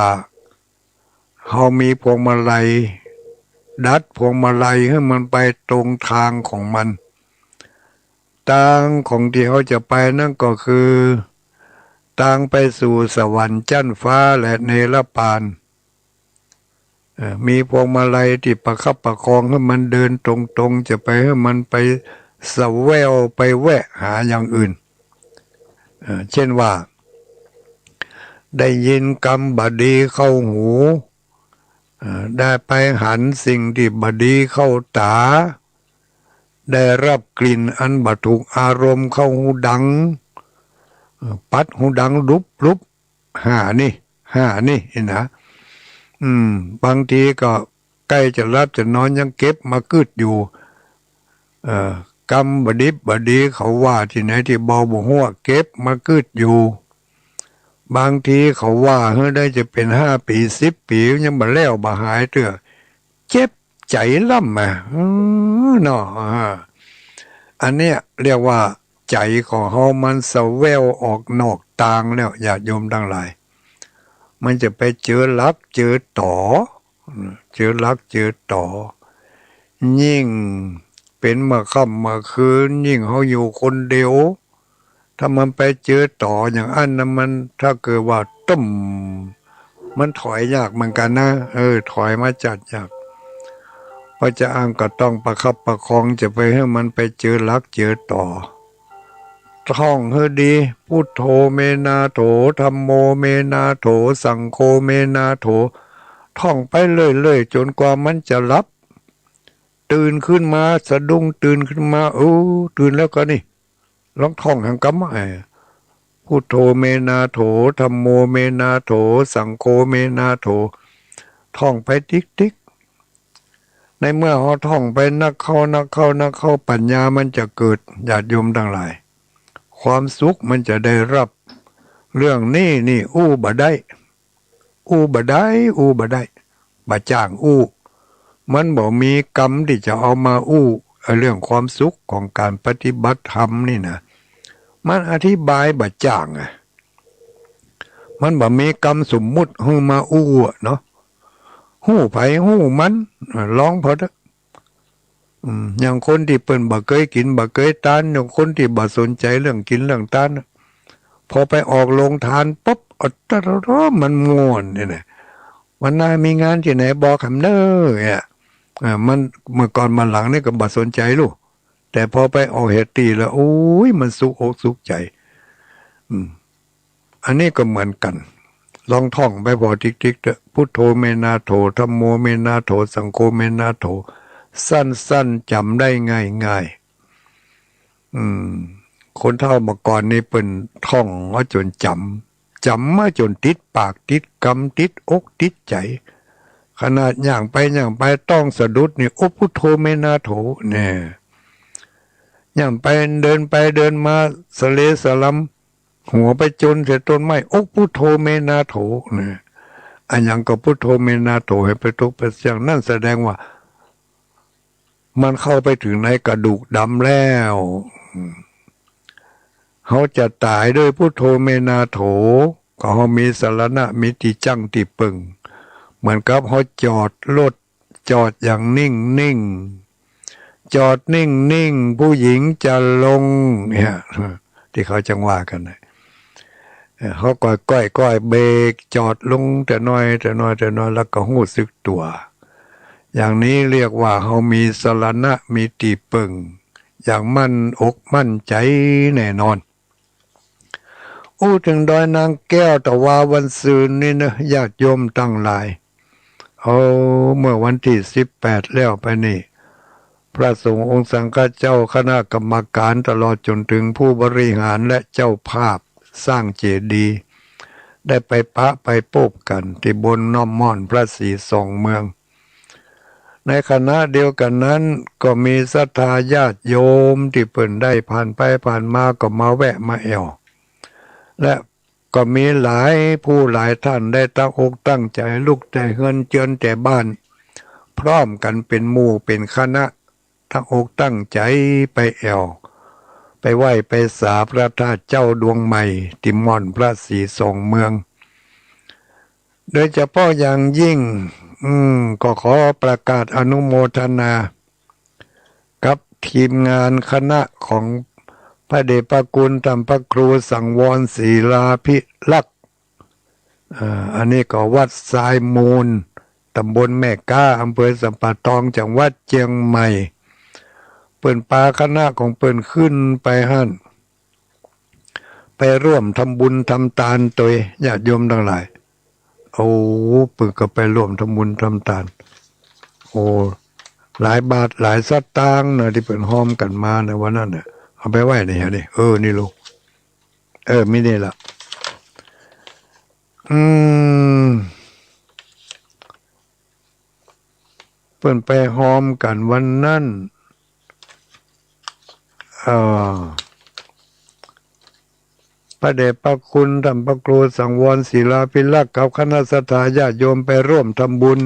เฮามีพวงมาลัย ดัดพวงมาลัยหื้อมันไปตรงตางของมัน ตางของตี้เฮาจะไปนั้นก็คือ ตางไปสู่สวรรค์จั๊นฟ้าและเนรปาน เอ่อ มีพวงมาลัยตี้ประคับประคองหื้อมันเดินตรงๆ จะไปหื้อมันไปสะแว่วไปแวะหาอย่างอื่น เอ่อ เช่นว่า ได้ยินกำบ่ดีเข้าหู เอ่อ ได้ไปหันสิ่งตี้บ่ดีเข้าต๋า ได้ฮับกลิ่นอันบ่ถูกอารมณ์เข้าฮูดัง เอ่อ ปัดฮูดังลุบๆ ห้านี่ ห้านี่นะ อืม บางทีก็ใก้จะหลับจะนอนยังเก็บมากึ๊ดอยู่ เอ่อ กำบ่ดิบบ่ดีเขาว่าตี้ไหนตี้บ่ บ่ฮู้ เก็บมากึ๊ดอยู่ บางทีเขาว่าหื้อได้จะเป๋นห้าปี๋สิบปี๋ ยังบ่แล้วบ่หายเตื้อ เจ็บใจ๋ล้ำอะ เออ เนาะ อ่า อันเนี้ยเรียกว่าใจ๋ของเฮามันสะแว่วออกนอกตางแล้ว ญาติโยมตังหลาย มันจะไปเจอหลักเจอต๋อ เจอหลักเจอต๋อ ยิ่งเป๋นเมื่อค่ำเมื่อคืน ยิ่งเฮาอยู่คนเดียว ถ้ามันไปเจอต๋ออย่างอั้นนะ มัน ถ้าเกิดว่าตึ้ม มันถอยยากเหมือนกั๋นนะ เออ ถอยมาจั๊ดยาก เพราะจะอั้นก็ต้องประคับประคอง จะไปหื้อมันไปเจอหลักเจอต๋อ ท่องหื้อดี พุทโธ เม นา โถ ธัมโม เม นา โถ สังโฆ เม นา โถ ท่องไปเรื่อยๆ จ๋นกว่ามันจะหลับ ตื่นขึ้นมา สะดุ้งตื่นขึ้นมา โอ้ ตื่นแล้วก็นี่ ลองท่องแหมกำ เอ่อ พุทโธ เม นา โถ ธัมโม เม นา โถ สังโฆ เม นา โถ ท่องไปติ๊กๆ ในเมื่อเฮาท่องไปนักเข้า นักเข้า นักเข้า ปัญญามันจะเกิด ญาติโยมตังหลาย ความสุขมันจะได้ฮับ เรื่องนี้นี่อู้บ่ได้ อู้บ่ได้ อู้บ่ได้ บ่จ้างอู้ มันบ่มีกำตี้จะเอามาอู้ เอ่อ เรื่องความสุขของก๋านปฏิบัติธรรมนี่นะ มันอธิบายบ่จ้างอะ มันบ่มีกำสมมุติหื้อมาอู้อะเนาะ ฮู้ใผฮู้มัน เอ่อ ลองเผาเต๊อะ อืม อย่างคนตี้เปิ้นบ่เกยกิ๋นบ่เกยตาน อย่างคนตี้บ่สนใจ๋เรื่องกิ๋นเรื่องตานน่ะ พอไปออกโฮงตานปุ๊บ อะ ตะ ตะ ตะ มันม่วนนี่นะ วันหน้ามีงานตี้ไหนบอกกำเน่อเนี่ย อ่า มัน เมื่อก่อนมาหลังนี่ก็บ่สนใจ๋ลูก แต่พอไปออกเหตุตี้แล้ว โอ๊ย มันสุขอกสุขใจ๋ อืม อันนี้ก็เหมือนกั๋น ลองท่องไปผ่อติ๊กๆ เต๊อะ พุทโธ เม นา โถ ธัมโม เม นา โถ สังโฆ เม นา โถ สั้นๆ จ๋ำได้ง่ายๆ อืม คนเฒ่าเมื่อก่อนนี่เปิ้นท่องเอาจ๋นจ๋ำ จ๋ำมาจ๋นติดปากติดกำติดอกติดใจ๋ ขนาดย่างไปย่างไปต้องสะดุดนี่ โอ้ พุทโธเมนาโถ แน่ ย่างไปเดินไปเดินมาสะเลสะลำ หัวไปจนใส่ต้นไม้ โอ้ พุทโธเมนาโถ แน่ อะหยังก็พุทโธเมนาโถ หื้อไปตกไปเสี้ยง นั่นแสดงว่า มันเข้าไปเถิงในกระดูกดำแล้ว อืม เฮาจะต๋ายโดยพุทโธเมนาโถ ก็เฮามีสรณะ มีตี้จั้งตี้เปิ้ง เหมือนกับเฮาจอดรถ จอดอย่างนิ่งๆ จอดนิ่งๆ ผู้หญิงจะลง เนี่ย ตี้เขาจั้งว่ากั๋นนะ เออ เฮาก้อยๆ ก้อยเบรก จอดลงแต่น้อย แต่น้อย แต่น้อย แล้วก็ฮู้สึกตั๋ว อย่างนี้เรียกว่าเฮามีสรณะ มีตี้เปิ้ง อย่างมั่นอกมั่นใจ๋แน่นอน อู้เถิงดอยนางแก้วตะวาวันซืนนี่เนาะ ญาติโยมตังหลาย โอ้ เมื่อวันตี้สิบแปดแล้วไปนี่ พระสงฆ์องค์สังฆเจ้า คณะกรรมการ ตลอดจ๋นเถิงผู้บริหารและเจ้าภาพสร้างเจดีย์ ได้ไปปะไปปบกั๋นตี้บนน้ำม่อนพระศรีสองเมือง ในขณะเดียวกั๋นนั้นก็มีศรัทธาญาติโยมตี้เปิ้นได้ผ่านไปผ่านมาก็มาแวะมาแอ่ว และก็มีหลายผู้หลายต้านได้ตั้งอกตั้งใจ๋ลุกแต่เฮือนเจือนแต่บ้าน พร้อมกั๋นเป๋นหมู่เป๋นคณะ ตั้งอกตั้งใจ๋ไปแอ่ว ไปไหว้ไปสาพระธาตุเจ้าดวงใหม่ตี้ม่อนพระศรีสองเมือง โดยเฉพาะอย่างยิ่ง อืม ก็ขอประกาศอนุโมทนา กับทีมงานคณะของพระเดชพระคุณต้านพระครูสังวรศิลาภิรักษ์ อ่า อันนี้ก็วัดทรายมูล ต๋ำบลแม่ก๊า อำเภอสันป่าตอง จังหวัดเจียงใหม่ เปิ้นปาคณะของเปิ้นขึ้นไปหั้น ไปร่วมทำบุญทำตานโตย ญาติโยมตังหลาย โอ้ เปิ้นก็ไปร่วมทำบุญทำตาน โอ้ หลายบาทหลายสตางค์นะ ตี้เปิ้นฮอมกั๋นมาในวันนั้นน่ะ เอาไปไว้ในนี่ เออ นี่ลูก เออ มีนี่ละ อืม เปิ้นไปฮอมกั๋นวันนั้น เอ่อ พระเดชพระคุณต้านพระครูสังวรศิลาภิรักษ์กับคณะศรัทธาญาติโยมไปร่วมทำบุญ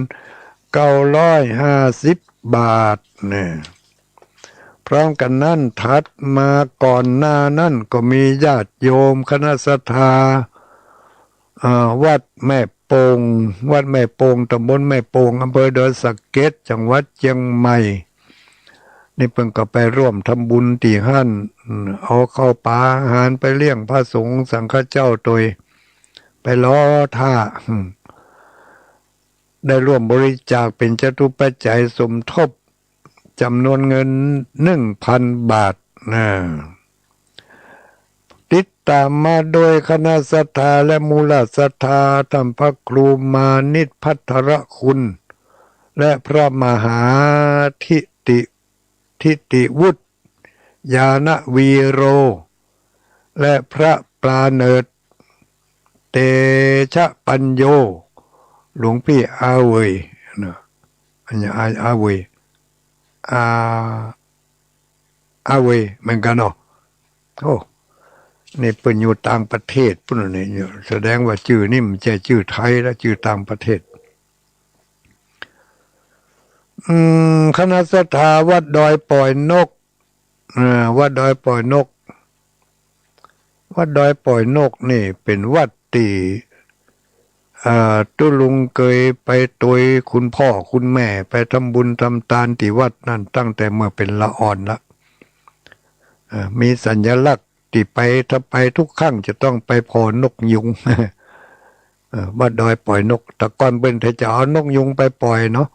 เก้าร้อยห้าสิบ บาทเนี่ย พร้อมกั๋นนั้น ถัดมาก่อนหน้านั้นก็มีญาติโยมคณะศรัทธา เอ่อ วัดแม่โป่ง วัดแม่โป่ง ต๋ำบลแม่โป่ง อำเภอดอยสะเก็ด จังหวัดเจียงใหม่ นี่เปิ้นก็ไปร่วมทำบุญตี้หั้น อืม เอาข้าวป๋าอาหารไปเลี้ยงพระสงฆ์สังฆเจ้าโตย ไปรอถ้า อืม ได้ร่วมบริจาคเป๋นจตุปัจจัยสมทบ จ๋ำนวนเงิน หนึ่งพัน บาทนะ ติดต๋ามมาโดยคณะศรัทธาและมูลศรัทธา ต้านพระครูมานิตภัทรคุณ และพระมหาทิติ ทิติวุฒิ ญาณวีโร และพระปราเนิด เตชะปัญโญ หลวงพี่อาเหวยนะ อันนี้อา อาเหวย อา อาเหวยเหมือนกั๋นเนาะ โอ้ นี่เปิ้นอยู่ต่างประเทศปู้นนี่ แสดงว่าจื้อนี่มันบ่ใจ้จื้อไทยละ จื้อต่างประเทศ อืม คณะศรัทธาวัดดอยป่อยนก อ่า วัดดอยป่อยนก วัดดอยป่อยนกนี่เป๋นวัดตี้ อ่า ตุ๊ลุงเกยไปโตยคุณพ่อคุณแม่ ไปทำบุญทำตานตี้วัดนั้นตั้งแต่เมื่อเป๋นละอ่อนละ อ่า มีสัญลักษณ์ตี้ไป ถ้าไปกู้ครั้งจะต้องไปผ่อนกยูง เออ วัดดอยป่อยนก แต่ก่อนเปิ้นจะเอานกยูงไปป่อยเนาะ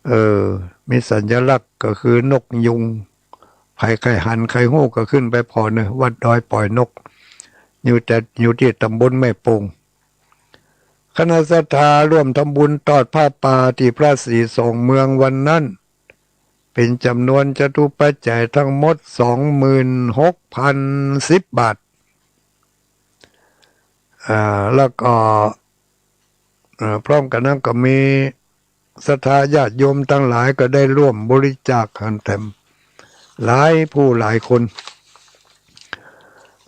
เออ มีสัญลักษณ์ก็คือนกยูง ใผใค่หันใค่ฮู้ก็ขึ้นไปผ่อเน่อ วัดดอยป่อยนก อยู่แต่ อยู่ตี้ต๋ำบลแม่โป่ง คณะศรัทธาร่วมทำบุญตอดผ้าป่าตี้พระศรีสองเมืองวันนั้น เป๋นจ๋ำนวนจตุปัจจัยตังหมดสองหมื่นหกพันสิบบาท อ่า แล้วก็ เอ่อ พร้อมกั๋นนั้นก็มีศรัทธาญาติโยมตังหลายก็ได้ร่วมบริจาคหั้นแถมหลายผู้หลายคน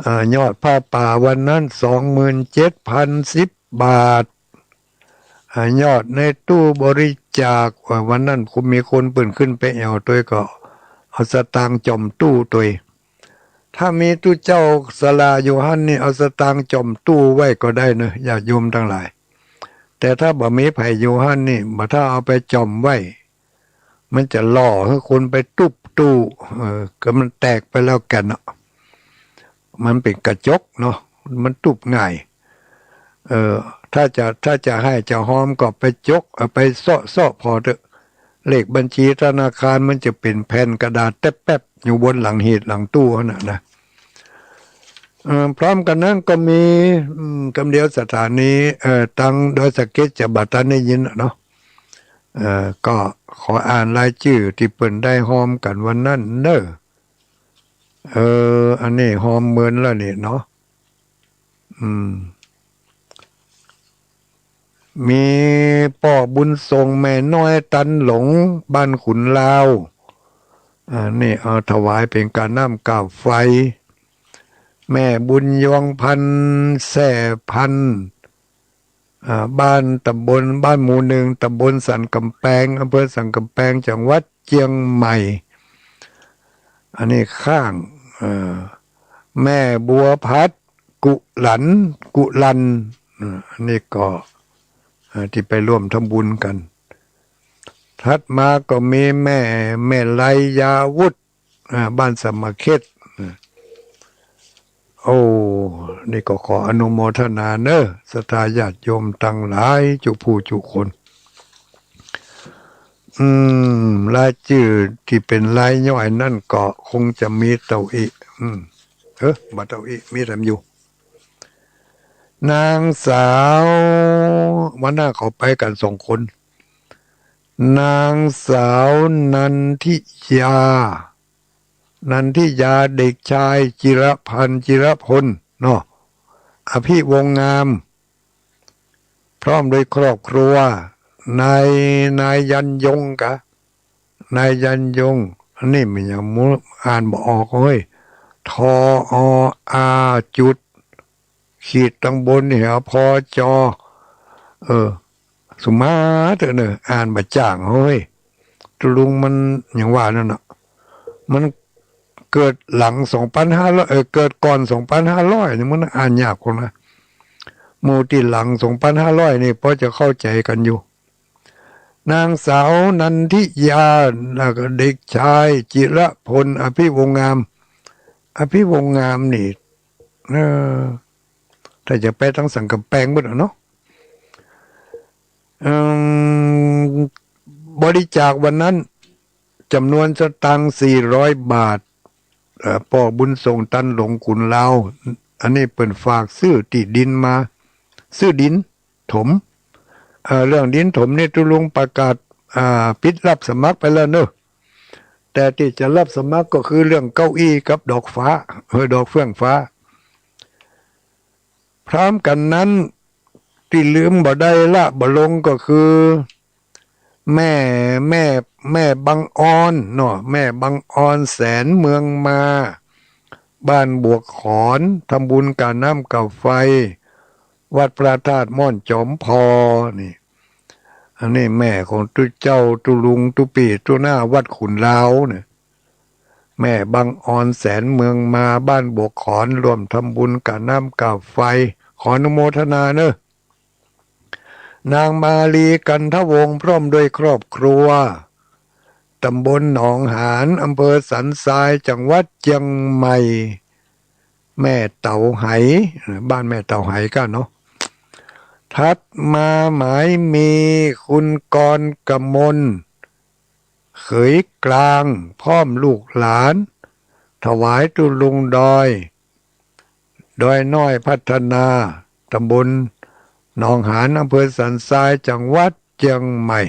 อ่า ยอดผ้าป่าวันนั้นสองหมื่นเจ็ดพันสิบบาท อ่า ยอดในตู้บริจาค อ่า วันนั้นคงมีคนเปิ้นขึ้นไปแอ่วตวยก็เอาสตางค์จ่อมตู้ตวย ถ้ามีตุ๊เจ้าศาลาอยู่หั้นนี่ เอาสตางค์จ่อมตู้ไว้ก็ได้เนอะ ญาติโยมตังหลาย แต่ถ้าบ่มีใผอยู่หั้นนี่ บ่ถ้าเอาไปจ่อมไว้ มันจะหล่อหื้อคนไปตุ๊บตู้ เออ ก็มันแตกไปแล้วกั๋นเนาะ มันเป๋นกระจกเนาะ มันตุ๊บง่าย เออ ถ้าจะ ถ้าจะไห้จะฮอมก็ไปจก เอาไปเซาะ เซาะผ่อเต๊อะ เลขบัญชีธนาคารมันจะเป๋นแผ่นกระดาษแต๊บๆ อยู่บนหลังหีบหลังตู้หั้นน่ะนะ เอ่อ พร้อมกั๋นนั้นก็มี อืม กำเดียวสถานี เอ่อ ตังดอยสะเก็ดจะบ่ตันได้ยินน่ะเนาะ เอ่อ ก็ขออ่านรายจื้อตี้เปิ้นได้ฮอมกั๋นวันนั้นเน้อ เออ อันนี้ฮอมเมินแล้วนี่เนาะ อืม มีป้อบุญส่งแม่น้อยตันหลง บ้านขุนลาว อ่า นี่เอาถวายเป๋นก้าน้ำก้าไฟ แม่บุญยวงพันธุ์แซ่พันธุ์ อ่า บ้าน ตำบล บ้านหมู่หนึ่ง ตำบลสันก๋ำแปง อำเภอสันก๋ำแปง จังหวัดเจียงใหม่ อันนี้ข้าง เอ่อ แม่บัวพัด กุหลัน กุลัน อ่า อันนี้ก็ อ่า ตี้ไปร่วมทำบุญกั๋น ถัดมาก็มีแม่ แม่ไลยาวุธ อ่า บ้านสะหมะเข็ด อ่า โอ้ นี่ก็ขออนุโมทนาเน้อ ศรัทธาญาติโยมตังหลาย จุผู้จุคน อืม รายจื้อตี้เป๋นรายย่อยนั้นก็คงจะมีเต้าอี้ อืม เออ บ่าเต้าอี้ มีแถมอยู่ นางสาว วันหน้าเขาไปกั๋นสองคน นางสาวนันทิยา นันทิยา เด็กชายจิรพันธ์ จิรพล เนาะ อภิวงศ์งาม พร้อมด้วยครอบครัว นาย นายยันยงกะ นายยันยง อันนี้มันยังมู อ่านบ่ออกเฮ้ย ทอ อ อา จุด ขีดตังบนนี่เหรอ พอ จอ เออ สุมาเต๊อะเนอะ อ่านบ่จ่างเฮ้ย ตุ๊ลุงมันอย่างว่านั่นน่ะ มันเกิดหลังสองปันห้าร้อย เออ เกิดก่อนสองปันห้าร้อยนี่ มันอ่านยากคนนะ หมู่ตี้หลังสองปันห้าร้อยนี่พอจะเข้าใจ๋กั๋นอยู่ นางสาวนันทิยา แล้วก็เด็กชายจิรพล อภิวงศ์งาม อภิวงศ์งามนี่ เออ ถ้าจะไปตังสันก๋ำแปงหมดอะเนาะ เอิ่ม บริจาควันนั้นจ๋ำนวนสตางค์สี่ร้อยบาท เอ่อ ป้อบุญส่งตันหลงขุนลาว อันนี้เปิ้นฝากซื้อตี้ดินมา ซื้อดินถม เอ่อ เรื่องดินถมนี่ตุ๊ลุงประกาศ อ่า ปิดรับสมัครไปแล้วเนอะ แต่ตี้จะรับสมัครก็คือเรื่องเก้าอี้กับดอกฟ้า เออ ดอกเฟื่องฟ้า พร้อมกั๋นนั้น ตี้ลืมบ่ได้ละบ่ลงก็คือ แม่ แม่ แม่บังออนเนาะ แม่บังออน แสนเมืองมา บ้านบวกขอน ทำบุญก้าน้ำก้าไฟ วัดพระธาตุม่อนจอมพอนี่ อันนี้แม่ของตุ๊เจ้าตุ๊ลุงตุ๊ปี้ตุ๊น้าวัดขุนลาวเนี่ย แม่บังออน แสนเมืองมา บ้านบวกขอน ร่วมทำบุญก้าน้ำก้าไฟ ขออนุโมทนาเนอะ นางมาลี กันทวงศ์ พร้อมด้วยครอบครัว ตำบลหนองหาน อำเภอสันทราย จังหวัดเจียงใหม่ แม่เต๋าไห บ้านแม่เต๋าไหก้าเนาะ ถัดมาหมายมี คุณกรกมล เขยกลาง พร้อมลูกหลาน ถวายตุ๊ลุงดอย ดอยน้อยพัฒนา ตำบลหนองหาน อำเภอสันทราย จังหวัดเจียงใหม่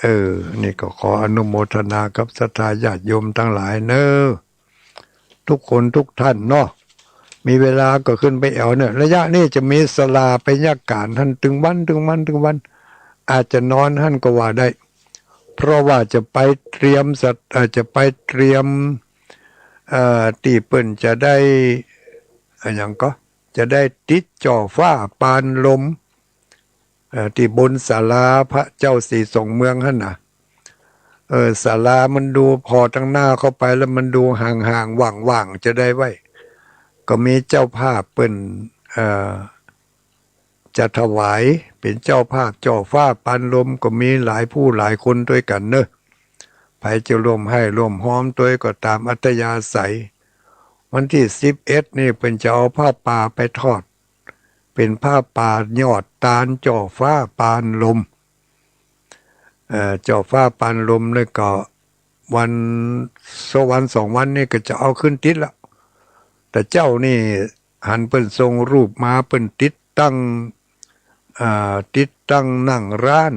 เออ นี่ก็ขออนุโมทนากับศรัทธาญาติโยมตังหลายเนอะ ทุกคนทุกท่านเนาะ มีเวลาก็ขึ้นไปแอ่วเนอะ ระยะนี้จะมีศาลาไปญาการหั้นตึงวัน ตึงวัน ตึงวัน อาจจะนอนหั้นก็ว่าได้ เพราะว่าจะไปเตรียมสัตว์ เอ่อ จะไปเตรียม เอ่อ ตี้เปิ้นจะได้ อะหยังก็ จะได้ติดจ่อฟ้าปานลม เอ่อ ตี้บนศาลาพระเจ้าสีสองเมืองหั้นน่ะ เออ ศาลามันดูผ่อตังหน้าเข้าไปแล้วมันดูห่างๆ ว่างๆ จะได้ไว้ ก็มีเจ้าภาพเปิ้น เอ่อ จะถวายเป๋นเจ้าภาพจ่อฟ้าปานลม ก็มีหลายผู้หลายคนตวยกั๋นเนอะ ใผจะร่วมไห้ร่วมฮอมตวยก็ต๋ามอัธยาศัย วันตี้สิบเอ็ดนี่เปิ้นจะเอาผ้าป่าไปทอด เป๋นผ้าป่ายอดตาลจ่อฟ้าปานลม เอ่อ จ่อฟ้าปานลมนี่ก็วัน สองวันสองวันนี่ก็จะเอาขึ้นติดละ แต่เจ้านี่หันเปิ้นส่งรูปมา เปิ้นติดตั้ง เอ่อ ติดตั้งนั่งร้าน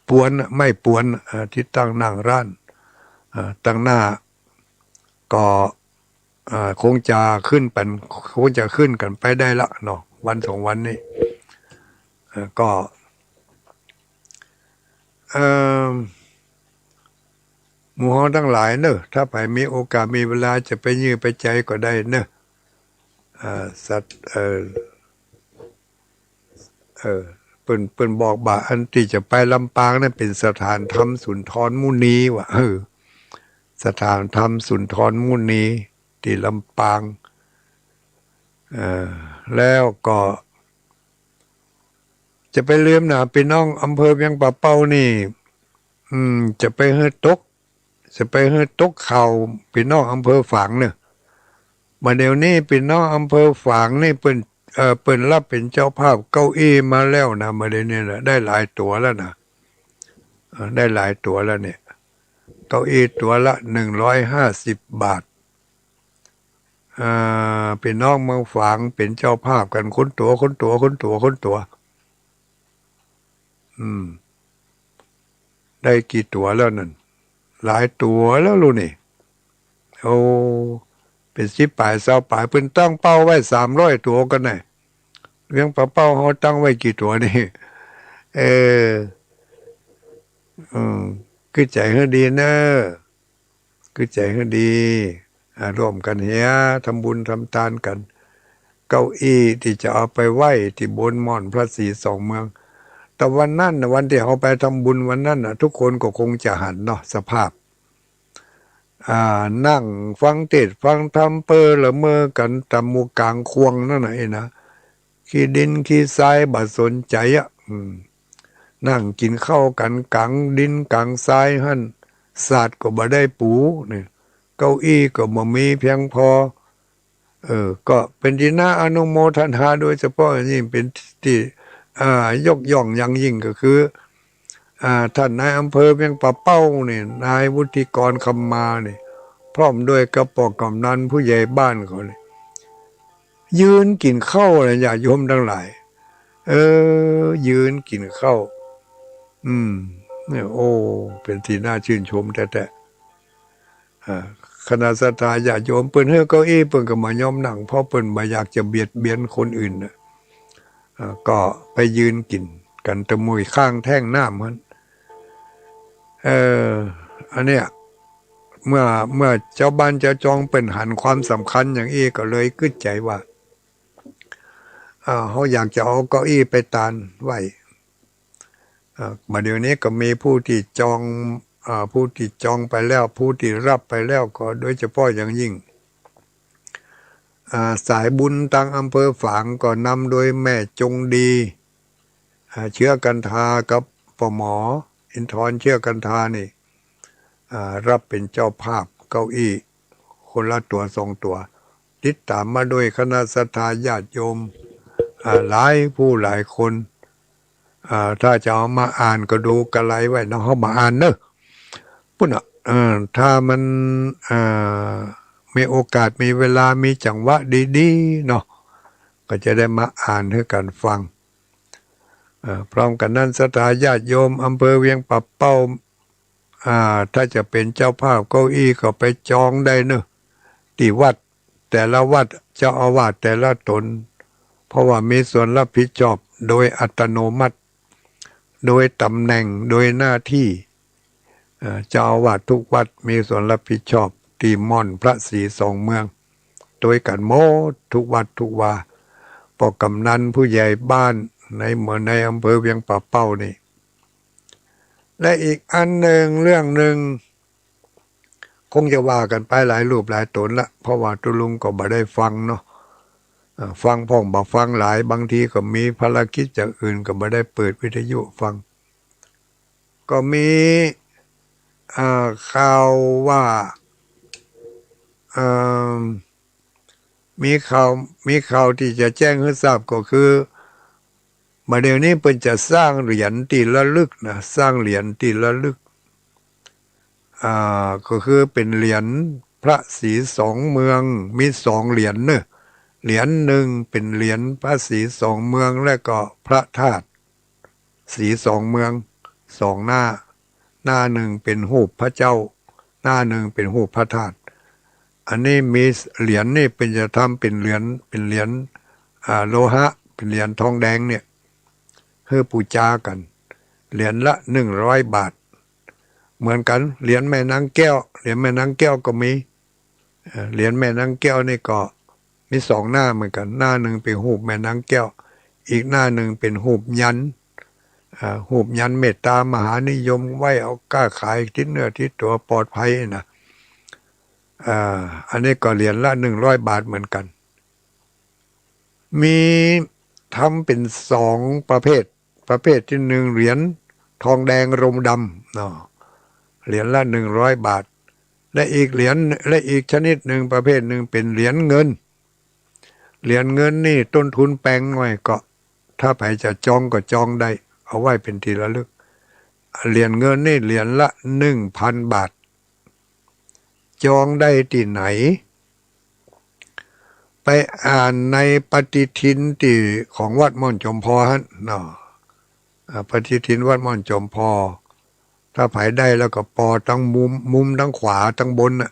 ปวนน่ะ ไม้ปวนน่ะ เอ่อ ติดตั้งนั่งร้าน เอ่อ ตังหน้า ก็ เอ่อ คงจะขึ้นเป๋น คงจะขึ้นกั๋นไปได้ละเนาะ วันสองวันนี่ เอ่อ ก็ เอ่อ หมู่เฮาตังหลายเนอะ ถ้าใผมีโอกาสมีเวลาจะไปเยียะไปใจ๋ก็ได้เนอะ เอ่อ สัตว์ เอ่อ เออ เปิ้น เปิ้นบอกบ่าอันตี้จะไปลำปางนั้นเป๋นสถานธรรมสุนทรมุนีว่ะ เออ สถานธรรมสุนทรมุนีตี้ลำปาง เออ แล้วก็ จะไปลืมนะ ปี้น้องอำเภอเวียงป่าเป้านี่ อืม จะไปหื้อตก จะไปหื้อตกข่าวปี้น้องอำเภอฝางเนอะ บ่าเดี่ยวนี้ปี้น้องอำเภอฝางนี่เปิ้น เอ่อ เปิ้นรับเป๋นเจ้าภาพเก้าอี้มาแล้วนะ บ่าเดี่ยวนี้นะ ได้หลายตั๋วแล้วนะ เอ่อ ได้หลายตั๋วแล้วเนี่ย เก้าอี้ตั๋วละหนึ่งร้อยห้าสิบบาท เอ่อ ปี้น้องเมืองฝางเป๋นเจ้าภาพกั๋นคนตั๋ว คนตั๋ว คนตั๋ว คนตั๋ว อืม ได้กี่ตั๋วแล้วนั่น หลายตั๋วแล้วลูกนี่ โอ้ เป๋นสิบป๋าย ซาวป๋าย เปิ้นตั้งเป้าไว้สามร้อยตั๋วกั๋นแน่ เวียงป่าเป้าเฮาตั้งไว้กี่ตั๋วนี่ เออ อืม กึ๊ดใจ๋หื้อดีเนอะ กึ๊ดใจ๋หื้อดี อ่า ร่วมกั๋นเหีย ทำบุญทำตานกั๋น เก้าอี้ตี้จะเอาไปไว้ตี้บนม่อนพระสีสองเมือง แต่วันนั้นน่ะ วันตี้เฮาไปทำบุญวันนั้นน่ะ ทุกคนก็คงจะหันเนาะ สภาพ อ่า นั่งฟังเตสน์ฟังธรรมเปอละเมอกั๋นต๋ามหมู่ก๋างข่วงนั่นน่ะ ไอ้นะ ขี้ดินขี้ทรายบ่สนใจ๋อะ อืม นั่งกิ๋นข้าวกั๋นก๋างดินก๋างทรายหั้น สาดก็บ่ได้ปู นี่ เก้าอี้ก็บ่มีเพียงพอ เออ ก็เป๋นตี้น่าอนุโมทนา โดยเฉพาะอย่างยิ่งเป๋นตี้ อ่า ยกย่องอย่างยิ่งก็คือ อ่า ต้านนายอำเภอเวียงป่าเป้านี่ นายวุฒิกรคำมานี่ พร้อมด้วยกับป้อกำนันผู้ใหญ่บ้านเขานี่ ยืนกิ๋นข้าวนะญาติโยมตังหลาย เออ ยืนกิ๋นข้าว อืม เนี่ย โอ้ เป๋นตี้น่าจื้นชมแต๊ๆ อ่า คณะศรัทธาญาติโยมเปิ้นหื้อเก้าอี้เปิ้นก็บ่ยอมนั่ง เพราะเปิ้นบ่อยากจะเบียดเบียนคนอื่นน่ะ อ่า ก็ไปยืนกิ๋นกั๋นตะมุยข้างแท่งน้ำหั้น เออ อันเนี้ย เมื่อ เมื่อจาวบ้านจาวจองเปิ้นหันความสำคัญอย่างอี้ก็เลยกึ๊ดใจ๋ว่า อ่า เฮาอยากจะเอาเก้าอี้ไปตานไว้ อ่า บ่าเดี่ยวนี้ก็มีผู้ตี้จอง อ่า ผู้ตี้จองไปแล้ว ผู้ตี้ฮับไปแล้ว ก็โดยเฉพาะอย่างยิ่ง อ่า สายบุญตางอำเภอฝางก็นำโดยแม่จงดี อ่า เชื้อกันทากับป้อหมออินทรเชื้อกันทานี่ อ่า ฮับเป๋นเจ้าภาพเก้าอี้คนละตั๋วสองตั๋ว ติดต๋ามมาโดยคณะศรัทธาญาติโยม อ่า หลายผู้หลายคน อ่า ถ้าจะเอามาอ่านก็ดูกะไรไว้เนาะ เฮาบ่อ่านเนอะ ปุ้นน่ะ เออ ถ้ามัน เอ่อ มีโอกาส มีเวลา มีจังหวะดีๆ เนาะ ก็จะได้มาอ่านหื้อกั๋นฟัง เอ่อ พร้อมกั๋นนั้น ศรัทธาญาติโยมอำเภอเวียงป่าเป้า อ่า ถ้าจะเป๋นเจ้าภาพเก้าอี้ก็ไปจองได้เนาะ ตี้วัด แต่ละวัด เจ้าอาวาสแต่ละต๋น เพราะว่ามีส่วนรับผิดชอบโดยอัตโนมัติ โดยต๋ำแหน่ง โดยหน้าตี้ เอ่อ เจ้าอาวาสกู้วัดมีส่วนรับผิดชอบ ตี้หม้อนพระศรีสองเมือง ตวยกั๋นหมดกู้วัดกู้วา ป้อกำนันผู้ใหญ่บ้านในเมือง ในอำเภอเวียงป่าเป้านี่ และอีกอันนึ่ง เรื่องนึ่ง คงจะว่ากั๋นไปหลายรูปหลายต๋นละ เพราะว่าตุ๊ลุงก็บ่ได้ฟังเนาะ เอ่อ ฟังพ่องบ่ฟังหลาย บางทีก็มีภารกิจอย่างอื่นก็บ่ได้เปิดวิทยุฟัง ก็มี อ่า ข่าวว่า เอ่อ มีข่าว มีข่าวตี้จะแจ้งหื้อทราบก็คือ บ่าเดี่ยวนี้เปิ้นจะสร้างเหรียญตี้ระลึกนะ สร้างเหรียญตี้ระลึก อ่า ก็คือเป๋นเหรียญพระศรีสองเมือง มีสองเหรียญเนาะ เหรียญนึ่งเป๋นเหรียญพระศรีสองเมือง และก็พระธาตุศรีสองเมือง สองหน้า หน้านึ่งเป๋นฮูปพระเจ้า หน้านึ่งเป๋นฮูปพระธาตุ อันนี้มีเหรียญนี่เปิ้นจะทำเป๋นเหรียญ เป๋นเหรียญ อ่า โลหะ เป๋นเหรียญทองแดงเนี่ย หื้อปู๋จากั๋น เหรียญละหนึ่งร้อยบาท เหมือนกั๋น เหรียญแม่นางแก้ว เหรียญแม่นางแก้วก็มี เอ่อ เหรียญแม่นางแก้วนี่ก็มีสองหน้าเหมือนกั๋น หน้านึ่งเป๋นฮูปแม่นางแก้ว อีกหน้านึ่งเป๋นฮูปยันต์ อ่า ฮูปยันต์เมตตามหานิยม ไว้เอาก้าขายติดเนื้อติดตั๋วปลอดภัยนะ อ่า อันนี้ก็เหรียญละหนึ่งร้อยบาทเหมือนกั๋น มีทำเป๋นสองประเภท ประเภทตี้นึ่ง เหรียญทองแดงรมดำเนาะ เหรียญละหนึ่งร้อยบาท และอีกเหรียญ และอีกชนิดนึ่ง ประเภทนึ่งเป๋นเหรียญเงิน เหรียญเงินนี่ต้นทุนแปงน้อย ก็ถ้าใผจะจองก็จองได้ เอาไว้เป๋นตี้ระลึก เหรียญเงินนี่เหรียญละหนึ่งพันบาท จองได้ตี้ไหน ไปอ่านในปฏิทินตี้ของวัดม่อนจอมพอหั้นเนาะ อ่า ปฏิทินวัดม่อนจอมพอ ถ้าใผได้แล้วก็ปอตังมุม มุมตังขวาตังบนน่ะ